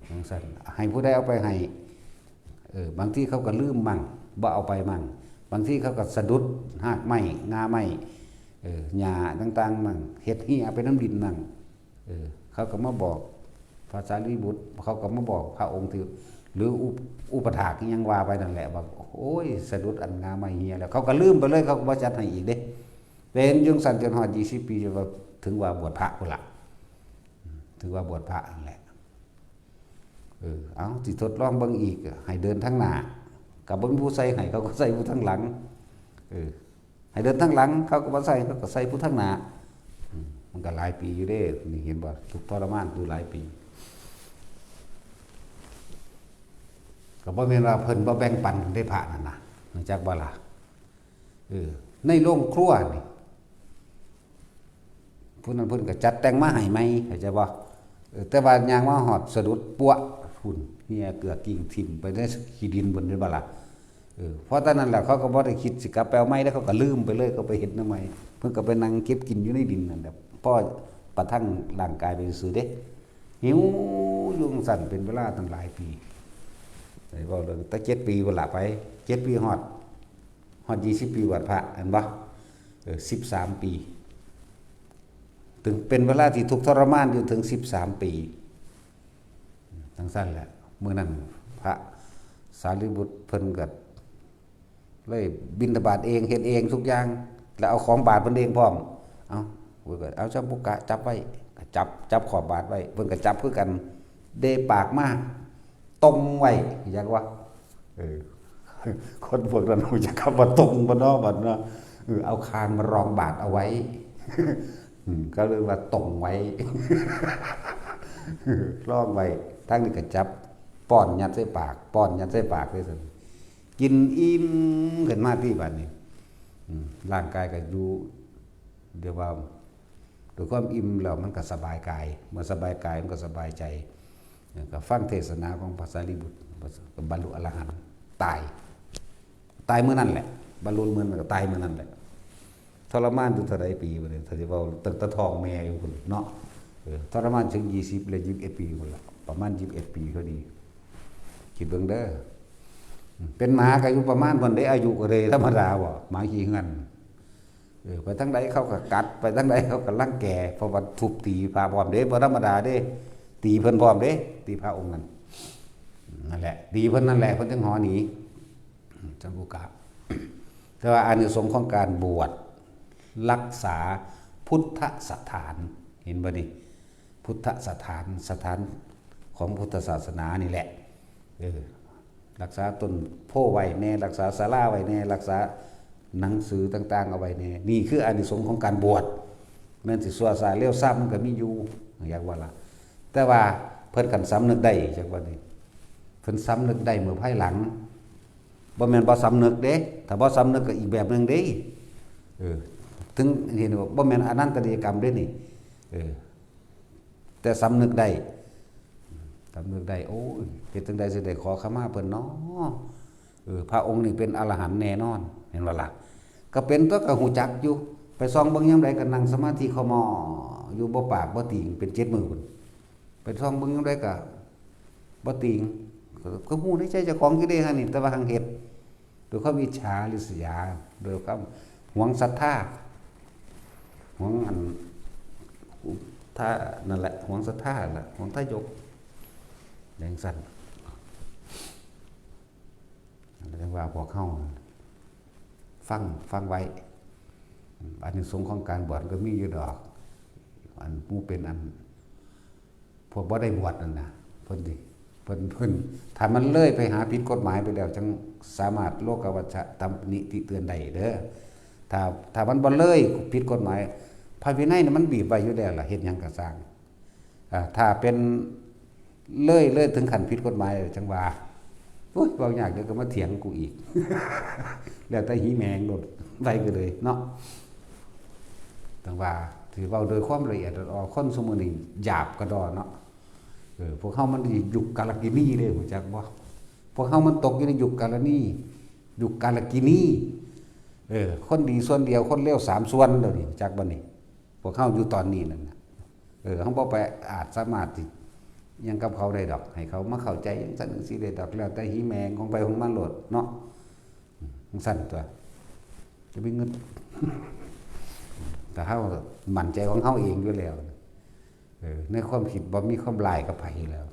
จั่งซั่น ให้ผู้ใดเอาไปให้ เออ บางทีเขาก็ลืมมั่ง บ่เอาไปมั่ง บางทีเขาก็สะดุดฮากไม้ ง่าไม้ เออ หญ้าต่างๆมั่ง เฮ็ดเหี่ยไปนำดินมั่ง เออ เขาก็มาบอกพระสารีบุตร เขาก็มาบอกพระองค์ที่ หรืออุป- อุปถากอิหยังว่าไปนั่นแหละ ว่า โอ้ย สะดุดอันง่าไม้เหี่ยแล้ว เขาก็ลืมไปเลย เขาก็บ่จัดให้อีกเด้ เป็นจั่งซั่นจนฮอดยี่สิบปี จนว่าถึงว่าบวชพระพุ้นละ ถือว่าบวชพระนั่นแหละ เออ เอา สิทดลองเบิ่งอีก ให้เดินทางหน้า ก็บ่มีผู้ใส่ให้ เขาก็ใส่ผู้ทางหลัง เออ ให้เดินทางหลัง เขาก็บ่ใส่ เขาก็ใส่ผู้ทางหน้า อืม มันก็หลายปีอยู่เด้ นี่เห็นบ่ ทุกข์ทรมานอยู่หลายปี ก็บ่แม่นว่าเพิ่นบ่แบ่งปันเด้ พระนั่นน่ะ รู้จักบ่ล่ะ เออ ในโรงครัวนี่ ผู้นั้นเพิ่นก็จัดแต่งมาให้ใหม่ เข้าใจบ่ เออ แต่ว่าย่างมาฮอดสะดุดปั๊วพุ้น เหี่ยเกือกกิ้งถิ่มไปในขี้ดินพุ้น เห็นบ่ล่ะ เออ เพราะตอนนั้นแหละเขาก็บ่ได้คิดสิกลับไปเอาใหม่แล้ว เขาก็ลืมไปเลย เขาไปเฮ็ดนำใหม่ เพิ่นก็ไปนั่งเก็บกินอยู่ในดินนั่นแหละ พอประทังร่างกายไปซื่อๆเด้ หิวอยู่จั่งซั่นเป็นเวลาตั้งหลายปี ได้เว้าเรื่องแต่เจ็ดปีพุ้นละไป เจ็ดปีฮอด ฮอดยี่สิบปีบวชพระ เห็นบ่ เออ สิบสามปี ถึงเป็นเวลาที่ทุกข์ทรมานอยู่ถึงสิบสามปี จั่งซั่นแหละ มื้อนั้นพระสารีบุตรเพิ่นก็เลยบิณฑบาตเอง เฮ็ดเองทุกอย่าง แล้วเอาของบาตรเพิ่นเองพร้อม เอา เพิ่นก็เอาจับปุกกะจับไว้ ก็จับ จับขอบบาตรไว้ เพิ่นก็จับคือกัน เดปากมา ต้มไว้ จักว่า เออ คนพวกนั้นรู้จักคำว่าตรงบ่เนาะ บัดเนาะ เออ เอาคางมารองบาตรเอาไว้ อืม ก็เลยว่าตรงไว้ รองไว้ ทางนี้ก็จับ ป้อนยัดใส่ปาก ป้อนยัดใส่ปากเลยซั่น กินอิ่มขึ้นมาที่บัดนี้ อืม ร่างกายก็อยู่ เรียกว่า ด้วยความอิ่มแล้วมันก็สบายกาย เมื่อสบายกายมันก็สบายใจ ก็ฟังเทศนาของพระสารีบุตร ก็บรรลุอรหันต์ ตาย ตายมื้อนั้นแหละ บรรลุมื้อนั้นก็ตายมื้อนั้นแหละ ทรมานอยู่เท่าใดปีบัดนี้ ถ้าสิเว้าตั้งแต่ท้องแม่อยู่พุ้นเนาะ เออ ทรมานถึงยี่สิบและยี่สิบเอ็ดปีพุ้นล่ะ ประมาณยี่สิบเอ็ดปีพอดี คิดเบิ่งเด้อ เป็นหมาก็อยู่ประมาณพุ้นเด้ อายุก็เลยธรรมดาบ่ หมาขี้เฮือน เออ ไปทางใดเขาก็กัด ไปทางใดเขาก็รังแก เพราะว่าทุบตีพระพร้อมเด้ บ่ธรรมดาเด้ ตีเพิ่นพร้อมเด้ ตีพระองค์นั้น นั่นแหละ ตีเพิ่นนั่นแหละ เพิ่นจึงหอหนี จำอุกะ แต่ว่าอานิสงส์ของการบวช รักษาพุทธสถาน เห็นบ่นี่ พุทธสถาน สถานของพุทธศาสนานี่แหละ เออ รักษาต้นโพธิ์ไว้แน่ รักษาศาลาไว้แน่ รักษาหนังสือต่างๆเอาไว้แน่ นี่คืออานิสงส์ของการบวช แม่นสิชั่วช้าเร็วช้ามันก็มีอยู่ อยากว่าล่ะ แต่ว่าเพิ่นคันสำนึกได้ จักว่านี่ เพิ่นสำนึกได้เมื่อภายหลัง บ่แม่นบ่สำนึกเด้ ถ้าบ่สำนึกก็อีกแบบหนึ่งเด้ เออ ถึงเห็นว่าบ่แม่นอนันตริยกรรมเด้นี่ เออ แต่สำนึกได้ สำนึกได้ โอ้ย เฮ็ดจั่งใดสิได้ขอขมาเพิ่นน้อ เออ พระองค์นี่เป็นอรหันต์แน่นอน เห็นบ่ล่ะ ก็เป็นตัวก็ฮู้จักอยู่ ไปส่องเบิ่งยามใดก็นั่งสมาธิขมออยู่ บ่ปากบ่ติง เป็นเจ็ดมื้อพุ้น ไปส่องเบิ่งยามใดก็บ่ติง ก็ ก็ฮู้ในใจเจ้าของอยู่เด้หั่นนี่ แต่ว่าหังเฮ็ด ด้วยความอิจฉาริษยา ด้วยความหวงศรัทธา หวงอัน ถ้านั่นแหละ หวงศรัทธาล่ะ หวงทายก จั่งซั่น เรียกว่าพวกเฮาฟัง ฟังไว้ อานิสงส์ของการบวชก็มีอยู่ดอก อันผู้เป็นอัน พวกบ่ได้บวชนั่นน่ะ เพิ่นสิ เพิ่น เพิ่น ถ้ามันเลยไปหาผิดกฎหมายไปแล้ว จั่งสามารถโลกวัชชะตำหนิติเตือนได้เด้อ ถ้า ถ้ามันบ่เลยผิดกฎหมาย พระวินัยน่ะมันบีบไว้อยู่แล้วล่ะ เฮ็ดหยังก็ซ่าง อ่า ถ้าเป็นเลย เลยถึงขั้นผิดกฎหมาย จั่งว่า โอ๊ย เว้ายาก เดี๋ยวก็มาเถียงกูอีก แล้วแต่หิแมงโลด ไปก็เลยเนาะ จั่งว่า สิเว้าโดยความละเอียดอ่อน คนซุมื้อนี้หยาบกระดอเนาะ เออ พวกเฮามันยุคกาลกินีเด้ รู้จักบ่ พวกเฮามันตกอยู่ในยุคกาลกินี ยุคกาลกินี เออ คนดีส่วนเดียว คนเลวสามส่วนเดี๋ยวนี้ รู้จักบ่นี่ พวกเฮาอยู่ตอนนี้นั่นน่ะ เออ เฮาบ่ไปอาจสามารถสิหยังกับเขาได้ดอก ให้เขามาเข้าใจจั่งซั่นจั่งซี้ได้ดอก แล้วแต่หิแมงของไผของมันโลดเนาะ จั่งซั่นตั๊ว จะไปเงิน แต่เฮามั่นใจของเฮาเองอยู่แล้ว เออ ในความคิดบ่มีความร้ายกับไผแล้ว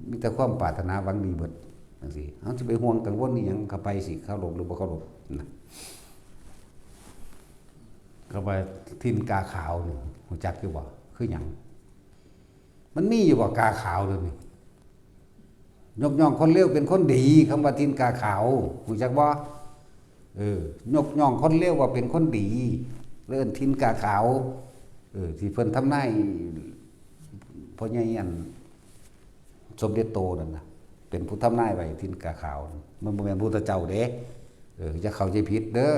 มีแต่ความปรารถนาหวังดีเบิดจั่งซี้ เฮาสิไปห่วงกังวลอีหยัง เขาไปสิเคารพหรือบ่เคารพนะ เขาว่าถิ่นกาขาวนี่ รู้จักอยู่บ่ คือหยัง มันมีอยู่บ่ กาขาวเดี๋ยวนี้ ยกย่องคนเลวเป็นคนดี คำว่าถิ่นกาขาว รู้จักบ่ เออ ยกย่องคนเลวว่าเป็นคนดี เอิ้นถิ่นกาขาว เออ ที่เพิ่นทำนาย พ่อใหญ่อัน สมเด็จโตนั่นน่ะ เป็นผู้ทำนายไว้ถิ่นกาขาว มันบ่แม่นพุทธเจ้าเด้ เออ อย่าเข้าใจผิดเด้อ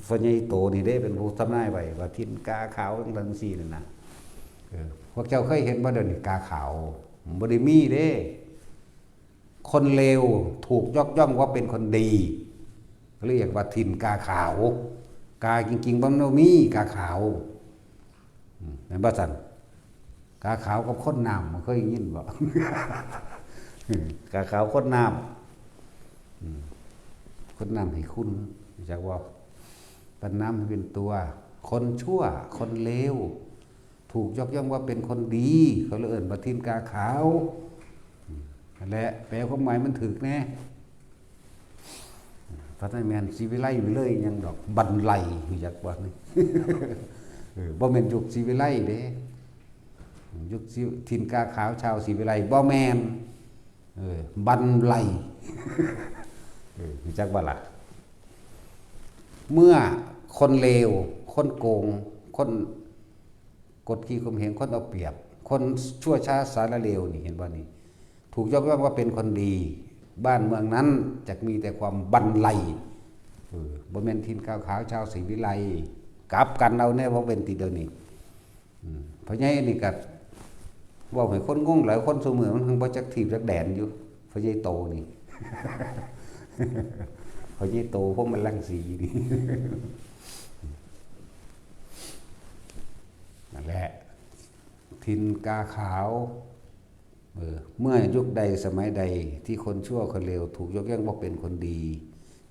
พ่อใหญ่โตนี่เด้ เป็นผู้ทำนายไว้ว่าถิ่นกาขาวจั่งซั่นจั่งซี้นั่นน่ะ เออ พวกเจ้าเคยเห็นบ่เดี๋ยวนี้กาขาว บ่ได้มีเด้ คนเลวถูกยกย่องว่าเป็นคนดี เรียกว่าถิ่นกาขาว กาจริงๆ มันบ่มีกาขาว อืม แม่นบ่ซั่น กาขาวกับคนน้ำ เคยยินบ่ กาขาวคนน้ำ อืม คนน้ำให้คุณ รู้จักบ่ ประนามให้เป็นตัว คนชั่ว คนเลว ถูกยกย่องว่าเป็นคนดี เขาเลยเอิ้นว่าถิ่นกาขาว อืม นั่นแหละ แปลความหมายมันถูกแน่ ถ้าได้แม่นสิวิไลวิเลยหยังดอก บันไล รู้จักบ่นี่ เออ บ่แม่นยุคสิวิไลเด้ ยุคสิ ถิ่นกาขาวชาวสิวิไล บ่แม่น เออ บันไล เออ รู้จักบ่ล่ะ เมื่อคนเลว คนโกง คนกดขี่ข่มเหง คนเอาเปรียบ คนชั่วช้าสารเลวนี่ เห็นบ่นี่ ถูกยกย่องว่าเป็นคนดี บ้านเมืองนั้นจะมีแต่ความบันไล เออ บ่แม่นถิ่นกาขาวชาวศรีวิไล กลับกันเอาแน่ว่าเป็นติเดียวนี้ อืม พ่อใหญ่นี่ก็เว้าให้คนงงหลาย คนซุมื้อมันยังบ่จักทีบจักแดนอยู่ พ่อใหญ่โตนี่ พ่อใหญ่โตพรหมรังสีนี่ นั่นแหละ ถิ่นกาขาว เออ เมื่อยุคใดสมัยใดที่คนชั่วคนเลวถูกยกย่องว่าเป็นคนดี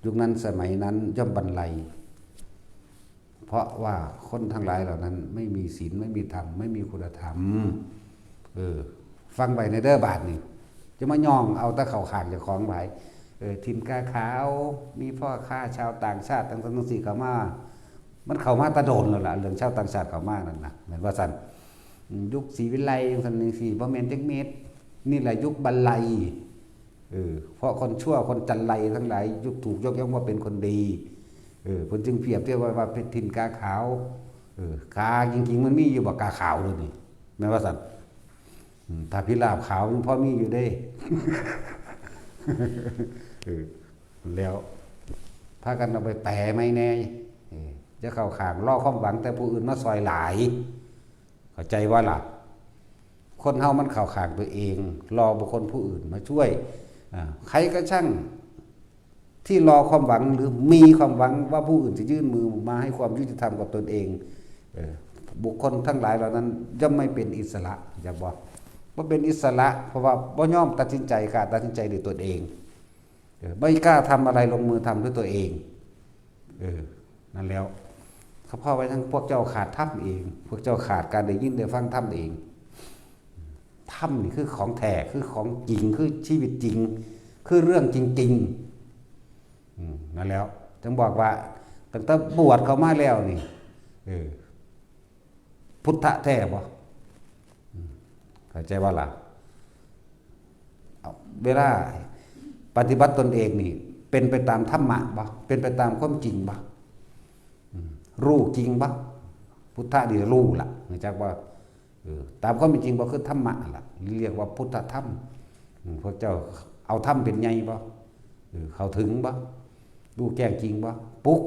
ยุคนั้นสมัยนั้นย่อมบันไล เพราะว่าคนทั้งหลายเหล่านั้นไม่มีศีล ไม่มีธรรม ไม่มีคุณธรรม เออ ฟังไว้ในเด้อบาดนี่ จะมาย่องเอาแต่เข้าข้างเจ้าของหลาย เออ ถิ่นกาขาว มีพ่อค้าชาวต่างชาติต่างๆ จังซี่เข้ามา มันเข้ามาแต่โดนแล้วล่ะ เรื่องชาวต่างชาติเข้ามานั่นนะ แม่นว่าซั่น อืม ยุคศรีวิไลจังซั่นจังซี่ บ่แม่นจักเม็ด นี่แหละยุคบันไล เออ เพราะคนชั่วคนจันไรทั้งหลาย ยุคถูกยกย่องว่าเป็นคนดี เออ เพิ่นจึงเปรียบเทียบว่า ว่าเป็นถิ่นกาขาว เออ กาจริงๆ มันมีอยู่บ่กาขาวเดี๋ยวนี้ แม่นว่าซั่น อืม ถ้าพิราบขาวยังพอมีอยู่เด้ เออ แล้วพากันเอาไปแปลใหม่แน่ เออ จะเข้าข้าง รอความหวังแต่ผู้อื่นมาซอยหลาย เข้าใจว่าล่ะ คนเฮามันเข้าข้างตัวเอง รอบุคคลผู้อื่นมาช่วย อ่า ใครก็ช่าง ที่รอความหวังหรือมีความหวังว่าผู้อื่นจะยื่นมือมาให้ความยุติธรรมกับตนเอง เออ บุคคลทั้งหลายเหล่านั้นย่อมไม่เป็นอิสระ อยากบอกว่าเป็นอิสระ เพราะว่าบ่ยอมตัดสินใจ กล้าตัดสินใจด้วยตนเอง เออ ไม่กล้าทำอะไร ลงมือทำด้วยตัวเอง เออ นั่นแล้ว เขาพ่อไว้ทั้งพวกเจ้าขาดธรรมเอง พวกเจ้าขาดการได้ยินได้ฟังธรรมเอง ธรรมนี่คือของแท้ คือของจริง คือชีวิตจริง คือเรื่องจริงๆ อืม นั่นแล้ว จึงบอกว่า ตั้งแต่บวชเข้ามาแล้วนี่ เออ พุทธะแท้บ่ อืม เข้าใจว่าล่ะ เอา เวลาปฏิบัติตนเองนี่ เป็นไปตามธรรมะบ่ เป็นไปตามความจริงบ่ อืม รู้จริงบ่ พุทธะนี่รู้ล่ะ รู้จักว่า เออ ตามความเป็นจริงบ่ คือธรรมะนั่นล่ะ เรียกว่าพุทธธรรม อืม พวกเจ้าเอาธรรมเป็นใหญ่บ่ เออ เข้าถึงบ่ รู้แจ้งจริงบ่ ปลุก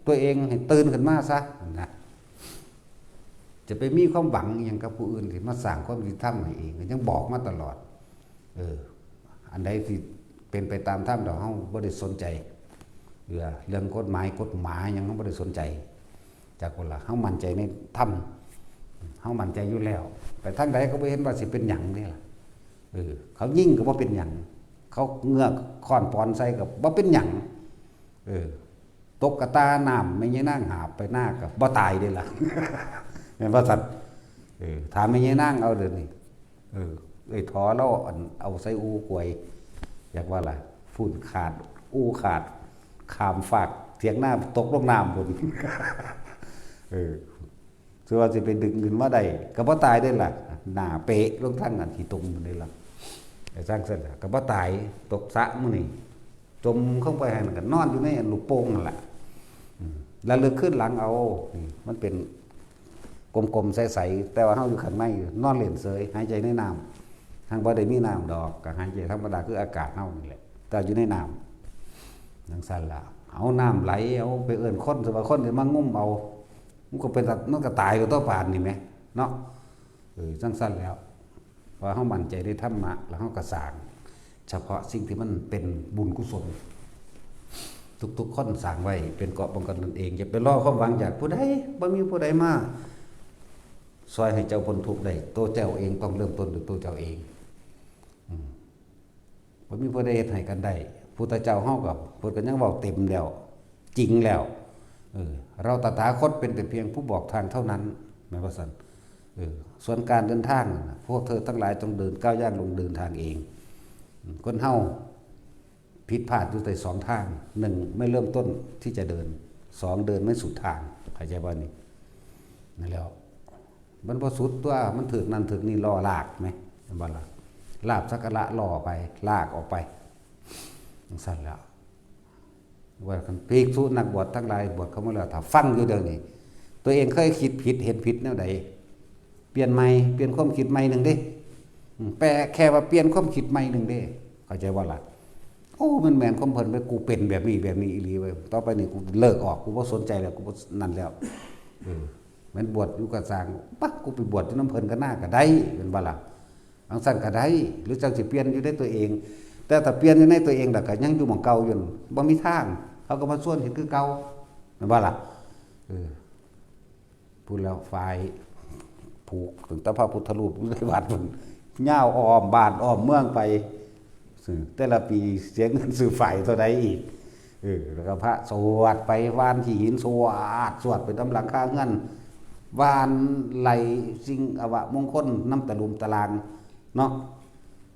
ตัวเองให้ตื่นขึ้นมาซะนะ จะไปมีความหวังอิหยังกับผู้อื่นที่มาสร้างความยุติธรรมให้เอง ก็ยังบอกมาตลอด เออ อันใดที่เป็นไปตามธรรม เฮาบ่ได้สนใจ เออ เรื่องกฎหมาย กฎหมายหยังเฮาบ่ได้สนใจ จักว่าล่ะ เฮามั่นใจในธรรม เฮามั่นใจอยู่แล้ว ไปทางใดก็บ่เห็นว่าสิเป็นหยังเด้ล่ะ เออ เขายิงก็บ่เป็นหยัง เขาเงือกค้อนปอนใส่ก็บ่เป็นหยัง เออ ตกกะตาน้ำ แม่ยายนางหาบไปนาก็บ่ตายเด้ล่ะ แม่นว่าซั่น เออ ถามแม่ยายนางเอาเดี๋ยวนี้ เออ เอ้ย ถอลาวอันเอาใส่อูกวย อยากว่าล่ะ funnขาด อูขาด ข้ามฟากเถียงนา ตกลงน้ำพุ้น เออ ถือว่าสิไปดึงขึ้นมาได้ ก็บ่ตายเด้ล่ะ หน้าเปะลงทางอันขี้ตมพุ้นเด้ล่ะ ไอ้จั่งซั่นล่ะ ก็บ่ตาย ตกสระมื้อนี้ จมเข้าไปหั่นก็นอนอยู่ในอันลูกโป่งนั่นล่ะ อืม ระลึกคืนหลังเอา นี่มันเป็นกลมๆใสๆ แต่ว่าเฮาอยู่ข้างใน นอนเล่นเสย หายใจในน้ำ ทั้งบ่ได้มีน้ำดอก ก็หายใจธรรมดาคืออากาศเฮานี่แหละ แต่อยู่ในน้ำ จั่งซั่นล่ะ เอาน้ำไหล เอาไปเอิ้นคน สมมุติว่าคนสิมางุ้มเอา มันก็เป็นสัตว์ มันก็ตายอยู่ตัวปานนี่แหม เนาะ เออ จั่งซั่นแล้ว เพราะเฮามั่นใจในธรรมะ แล้วเฮาก็สร้าง เฉพาะสิ่งที่มันเป็นบุญกุศล ทุกๆคนสร้างไว้ เป็นเกราะป้องกันตนเอง อย่าไปรอความหวังจากผู้ใด บ่มีผู้ใดมาซอยให้เจ้าพ้นทุกข์ได้ ตัวเจ้าเองต้องเริ่มต้นด้วยตัวเจ้าเอง อืม บ่มีผู้ใดเฮ็ดให้กันได้ พุทธเจ้าเฮาก็ เพิ่นก็ยังเว้าเต็มแล้ว จริงแล้ว เออ เราตถาคตเป็นแต่เพียงผู้บอกทางเท่านั้น แม่นว่าซั่น เออ ส่วนการเดินทางนั่นน่ะ พวกเธอทั้งหลายจงเดินก้าวย่างลงเดินทางเอง อืม คนเฮาผิดพลาดอยู่แต่สองทาง หนึ่ง ไม่เริ่มต้นที่จะเดิน สอง เดินไม่สุดทาง เข้าใจบ่นี่ นั่นแหล้ว มันบ่สุดตัว มันถืกนั่นถืกนี่ล้อลากแหม แม่นบ่ล่ะ ลาภสักการะล่อไป ลากออกไป จั่งซั้นแหล้ว ว่าคันภิกษุนักบวชทั้งหลายบวชเข้ามาแล้ว ถ้าฟังอยู่เดี๋ยวนี้ ตัวเองเคยคิดผิดเห็นผิดแนวใด เปลี่ยนใหม่ เปลี่ยนความคิดใหม่หนึ่งเด้ อืม แปลแค่ว่าเปลี่ยนความคิดใหม่หนึ่งเด้ เข้าใจบ่ล่ะ โอ้ มันแม่นของเพิ่นเว้ย กูเป็นแบบนี้แบบนี้อีหลีเว้ย ต่อไปนี่กูเลิกออก กูบ่สนใจแล้ว กูบ่นั่นแล้ว เออ แม่นบวชอยู่กะซ่าง ปะ กูไปบวชอยู่นำเพิ่นกะน่าก็ได้ แม่นบ่ล่ะ จั่งซั้นก็ได้ หรือจั่งสิเปลี่ยนอยู่ในตัวเอง แต่ถ้าเปลี่ยนอยู่ในตัวเองแล้วก็ยังอยู่หม่องเก่าอยู่นั่น บ่มีทาง เขาก็มาชวนเฮ็ดคือเก่า แม่นบ่ล่ะ เออ พูดแล้วฝ่ายผูกตั้งแต่พระพุทธรูปอยู่ในวัดพุ้น ยาวอ้อมบ้านอ้อมเมืองไป แต่ละปีเสียเงินซื้อฝายเท่าใดอีก เออ แล้วก็พระสวดไป หว่านขี้หิน สวด สวดไปนำหลังคาเฮือน หว่านไล่สิ่งอวมงคลนำตะลุมตะลางเนาะ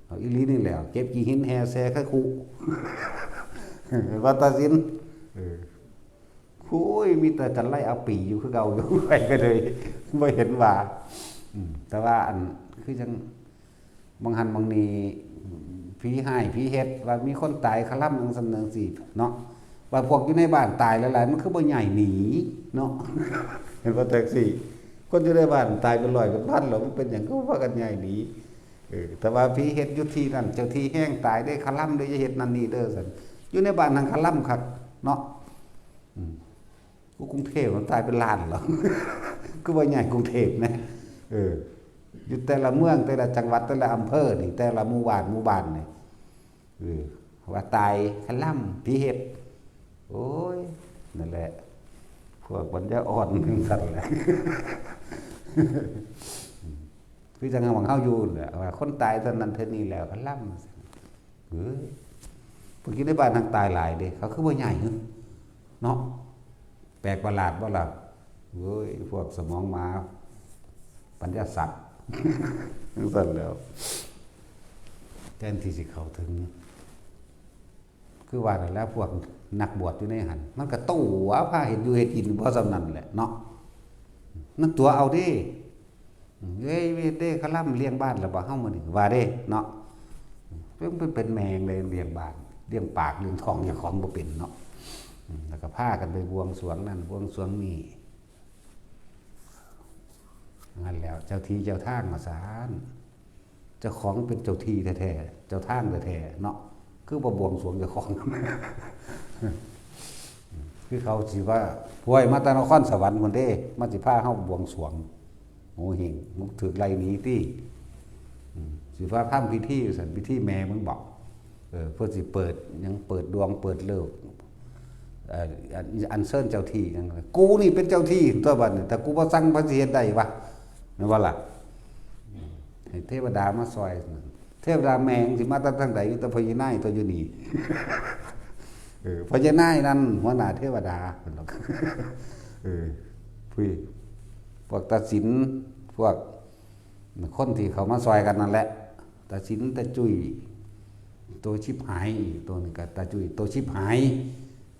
เอาอีหลีนี่แหละ เก็บขี้หินแห่แซ่ไข่คุ วัดตาสิน เออ โอ้ย มีแต่จันไรอาปีอยู่คือเก่าอยู่ ไปก็เลย บ่เห็นว่า อืม แต่ว่าอัน คือจั่ง บางหันบางนี่ ผีฮ้ายผีเฮ็ด ว่ามีคนตายคาล่ำจั่งซั้นจั่งซี้เนาะ ว่าพวกอยู่ในบ้านตายหลายๆ มันคือบ่ย้ายหนีเนาะ เห็นบ่จั่งซี้ คนอยู่ในบ้านตายเป็นร้อยเป็นพันแล้ว มันเป็นหยังคือพากันย้ายหนี เออ แต่ว่าผีเฮ็ดอยู่ที่นั่น เจ้าที่แฮงตายเด้ คาล่ำเด้ อย่าเฮ็ดนั่นนี่เด้อ ซั่น อยู่ในบ้านนั่งคาล่ำคักเนาะ อืม กูกรุงเทพฯมันตายเป็นล้านแล้ว คือว่าย้ายกรุงเทพฯนะ เออ อยู่แต่ละเมือง แต่ละจังหวัด แต่ละอำเภอนี่ แต่ละหมู่บ้าน หมู่บ้านนี่ เออ ว่าตายคาล่ำผีเฮ็ด โอ้ย นั่นแหละ พวกปัญญาอ่อนจั่งซั้นแหละ คือจั่งหม่องเฮาอยู่นั่นแหละ ว่าคนตายเท่านั้นเท่านี้แล้วคาล่ำ เฮ้ย พวกอยู่ในบ้านนั่งตายหลายเด้ เขาคือบ่ย้ายหึ เนาะ แปลกประหลาดบ่ล่ะ เฮ้ย พวกสมองหมา ปัญญาสัตว์ จั่งซั้นแล้ว แทนที่สิเข้าถึง คือว่านั่นแหละ พวกนักบวชอยู่ในหั่น มันก็ตั๋วพาเฮ็ดอยู่เฮ็ดกิน บ่ส่ำนั้นแหละเนาะ มันตั๋วเอาเด้ เฮ้ย เฮ็ดเด้ คาล่ำเลี้ยงบ้านแล้วบ่เฮามื้อนี้ ว่าเด้เนาะ เพิ่นเป็นแม่งเลยเลี้ยงบ้าน เลี้ยงปากเลี้ยงท้องเจ้าของบ่เป็นเนาะ อืม แล้วก็พากันไปบวงสรวงนั่นบวงสรวงนี่ นั่นแล้ว เจ้าที่เจ้าทางว่าซั่น เจ้าของเป็นเจ้าที่แท้ๆ เจ้าทางแท้ๆ เนาะ คือบ่บวงสรวงเจ้าของ คือเขาสิว่า ห้วย มาแต่นครสวรรค์พุ้นเด้ มาสิพาเฮาบวงสรวง โงเห้ง มึงถืกไล่หนีติ อืม สิพาทำพิธี ซั่น พิธีแม่มึงบอก เออ เพิ่นสิเปิดหยัง เปิดดวง เปิดฤกษ์ เอ่อ อัน อัญเชิญเจ้าที่หยัง กูนี่เป็นเจ้าที่ตั๊วบัดนี้ ถ้ากูบ่สั่ง ไผสิเฮ็ดได้วะ แม่นบ่ล่ะ ให้เทวดามาซ่อย เทวดาแม่งสิมาแต่ทางใด มีแต่พญานายตั๊วอยู่นี่ เออ พญานายนั่นหัวหน้าเทวดา เพิ่นดอก เออ พี่ พวกตาสิน พวก คนที่เขามาซ่อยกันนั่นแหละ ตาสิน ตาจุ้ย ตัวชิบหาย อีกตัวหนึ่งก็ตาจุ้ย ตัวชิบหาย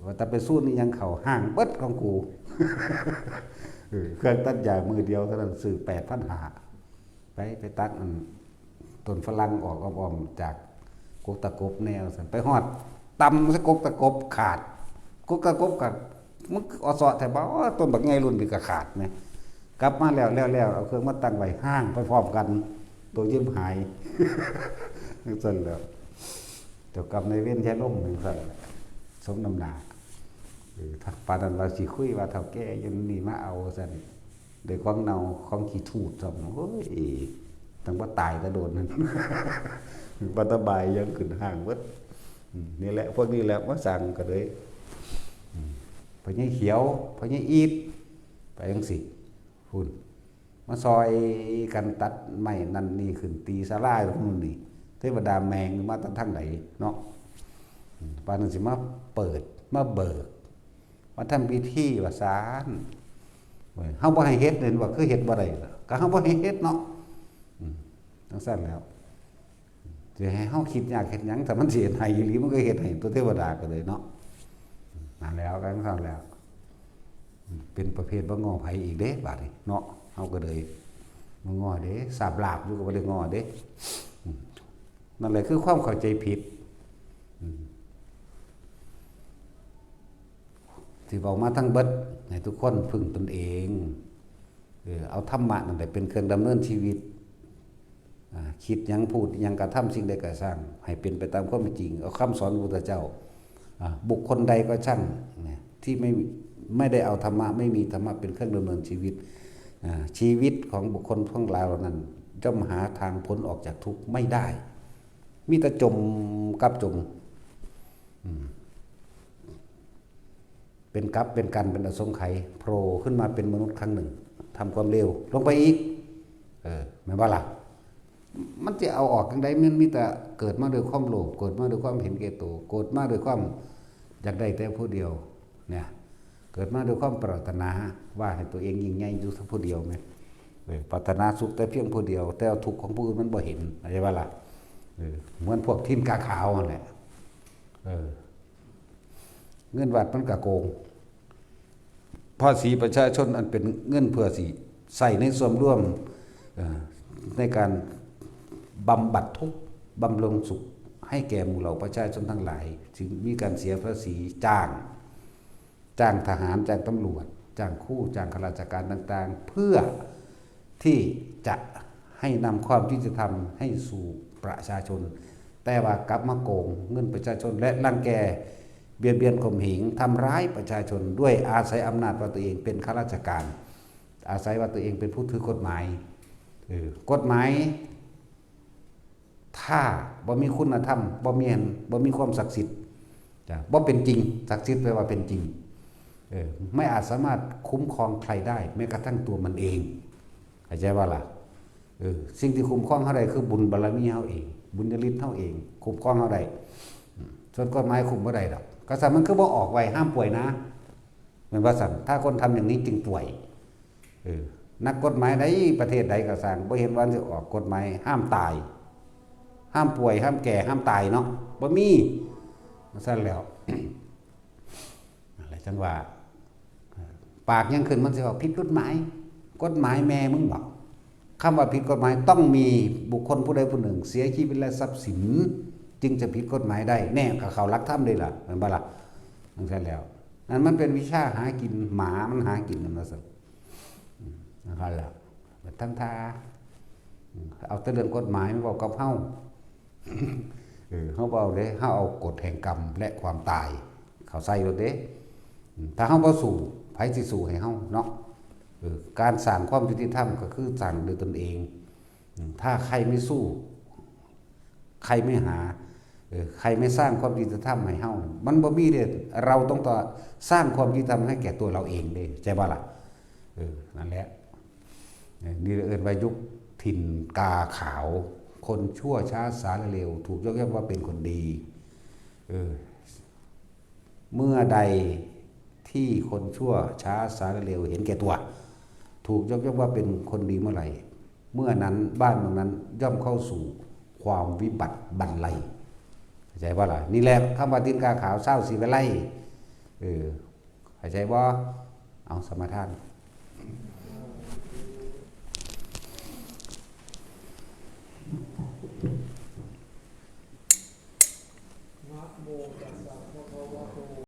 ว่าแต่ไปสู้นี่ยังเขาห้างเบิดของกู เออ เครื่องตัดหญ้ามือเดียวเท่านั้น ซื้อแปดพันห้า ไป ไปตัดอัน ต้นฝรั่งออกอ้อมๆ จากกกตะกบแนวซั่น ไปฮอด ตำใส่กกตะกบขาด กกตะกบขาด มันออเซาะแท้บ่ ต้นบักใหญ่รุ่นนี้ก็ขาดแหม กลับมาแล้ว แล้ว แล้ว เอาเครื่องมาตั้งไว้ ห้างไปพร้อมกัน ตัวชิบหาย จั่งซั้นแหล้ว เจ้ากรรมนายเวรยายลมจั่งซั้นแหละ สมน้ำหน้า เออ ถ้าปานนั้นว่าสิคุยว่าเฒ่าแก่อยู่นี่มาเอาซั่น ได้ของเน่าของขี้ทูดซ้ำ โอ้ย ตั้งว่าตายแต่โดนนั่น บัดตะบายยังขึ้นห้างเบิด อืม นี่แหละ พวกนี้แหละมาสั่งก็เลย อืม พ่อใหญ่เขียว พ่อใหญ่อีด ไปจั่งซี้ พุ้น มาซ่อยกันตัดไม้นั่นนี่ขึ้น ตีศาลาตรงนู้นนี่ เทวดาแม่งมาแต่ทางใดเนาะ อืม ปานนั้นสิมาเปิด มาเบิก มาทำพิธีว่าซาน เว้ย เฮาบ่ให้เฮ็ด เห็นว่าคือเฮ็ดบ่ได้ล่ะ ก็เฮาบ่ให้เฮ็ดเนาะ อืม จั่งซั้นแหล้ว สิให้เฮาคิดยากเฮ็ดหยัง ถ้ามันสิเฮ็ดให้อีหลี มันก็เฮ็ดให้ตั๊ว เทวดาก็เลยเนาะ นั่นแหล้ว ก็จั่งซั้นแหล้ว เป็นประเภทบ่ง้อไผอีกเด้ บาดนี้เนาะ เฮาก็เลยบ่ง้อเด้ สาบลาบอยู่ก็บ่ได้ง้อเด้ อืม นั่นแหละคือความเข้าใจผิด อืม ที่เว้ามาทั้งเบิด ให้ทุกคนพึ่งตนเอง เออ เอาธรรมะนั่นแหละเป็นเครื่องดำเนินชีวิต อ่า คิดหยังพูดหยังกระทำสิ่งใดก็ช่าง ให้เป็นไปตามความเป็นจริง เอาคำสอนพระพุทธเจ้า อ่า บุคคลใดก็ช่าง นะ ที่ไม่ ไม่ได้เอาธรรมะ ไม่มีธรรมะเป็นเครื่องดำเนินชีวิต อ่า ชีวิตของบุคคลทั้งหลายเหล่านั้น ย่อมหาทางพ้นออกจากทุกข์ไม่ได้ มีแต่จมกับจม อืม เป็นกับเป็นกัน เป็นอสงไขย โผล่ขึ้นมาเป็นมนุษย์ครั้งหนึ่ง ทำความเลว ลงไปอีก เออ แม่นบ่ล่ะ มันจะเอาออกจั่งใด มันมีแต่เกิดมาด้วยความโลภ เกิดมาด้วยความเห็นแก่ตัว เกิดมาด้วยความอยากได้แต่ผู้เดียว เนี่ย เกิดมาด้วยความปรารถนาว่าให้ตัวเองยิ่งใหญ่อยู่แต่ผู้เดียวแม่น เออ ปรารถนาสุขแต่เพียงผู้เดียว แต่เอาทุกข์ของผู้อื่นมันบ่เห็น เข้าใจบ่ล่ะ เออ เหมือนพวกตีนกาขาวนั่นแหละ เออ เงินวัดมันก็โกง ภาษีประชาชนอันเป็นเงินเพื่อสิใช้ในส่วนรวม เอ่อ ในการบำบัดทุกข์ บำรุงสุข ให้แก่หมู่เหล่าประชาชนทั้งหลาย จึงมีการเสียภาษีจ้าง จ้างทหาร จ้างตำรวจ จ้างครู จ้างข้าราชการต่างๆ เพื่อที่จะให้นำความยุติธรรมให้สู่ประชาชน แต่ว่ากลับมาโกงเงินประชาชน และรังแก เบียดเบียนข่มเหง ทำร้ายประชาชน ด้วยอาศัยอำนาจว่าตัวเองเป็นข้าราชการ อาศัยว่าตัวเองเป็นผู้ถือกฎหมาย เออ กฎหมาย ถ้าบ่มีคุณธรรม บ่มีอัน บ่มีความศักดิ์สิทธิ์ จ้ะ บ่เป็นจริง ศักดิ์สิทธิ์แปลว่าเป็นจริง เออ ไม่อาจสามารถคุ้มครองใครได้ แม้กระทั่งตัวมันเอง เข้าใจบ่ล่ะ เออ สิ่งที่คุ้มครองเฮาได้คือบุญบารมีเฮาเอง บุญญาฤทธิ์เฮาเอง คุ้มครองเฮาได้ อืม ส่วนกฎหมายคุ้มบ่ได้ดอก กษัตริย์มันคือบ่ออกไว้ ห้ามป่วยนะ แม่นว่าซั่น ถ้าคนทำอย่างนี้จึงป่วย เออ นักกฎหมายใดประเทศใดก็ซ่าง บ่เห็นว่าสิออกกฎหมายห้ามตาย ห้ามป่วย ห้ามแก่ ห้ามตายเนาะ บ่มี ซั่นแล้ว อะไรจังว่า ปากยังขึ้นมันสิว่าผิดกฎหมาย กฎหมายแม่มึงบ่ คำว่าผิดกฎหมายต้องมีบุคคลผู้ใดผู้หนึ่งเสียชีวิตและทรัพย์สิน จึงจะผิดกฎหมายได้ แน่ก็เข้าหลักธรรมเด้ล่ะ แม่นบ่ล่ะ จังซั่นแล้ว นั่นมันเป็นวิชาหากิน หมามันหากินนั่นว่าซั่น อืม นั่นแหละ ทั้งท่า อืม เอาแต่เรื่องกฎหมายมาเว้ากับเฮา เออ เฮาบ่เอาเด้ เฮาเอากฎแห่งกรรมและความตายเข้าใส่โลดเด้ อืม ถ้าเฮาบ่สู้ ไผสิสู้ให้เฮาเนาะ เออ การสร้างความยุติธรรมก็คือสร้างด้วยตนเอง อืม ถ้าใครไม่สู้ ใครไม่หา เออ ใครไม่สร้างความยุติธรรมให้เฮา มันบ่มีเด้ เราต้องต่อ สร้างความยุติธรรมให้แก่ตัวเราเองเด้ ใช่บ่ล่ะ เออ นั่นแหละ เออ นี่เอิ้นว่ายุคถิ่นกาขาว คนชั่วช้าสารเลว ถูกยกย่องว่าเป็นคนดี เออ เมื่อใดที่คนชั่วช้าสารเลวเห็นแก่ตัว ถูกยกย่องว่าเป็นคนดีเมื่อไหร่ เมื่อนั้นบ้านเมืองนั้นย่อมเข้าสู่ความวิบัติบันไล เข้าใจบ่ล่ะ นี่แหละคำว่าตีนกาขาว เศร้าสีวิไล เออ เข้าใจบ่ เอาสมาทาน นะโมตัสสะ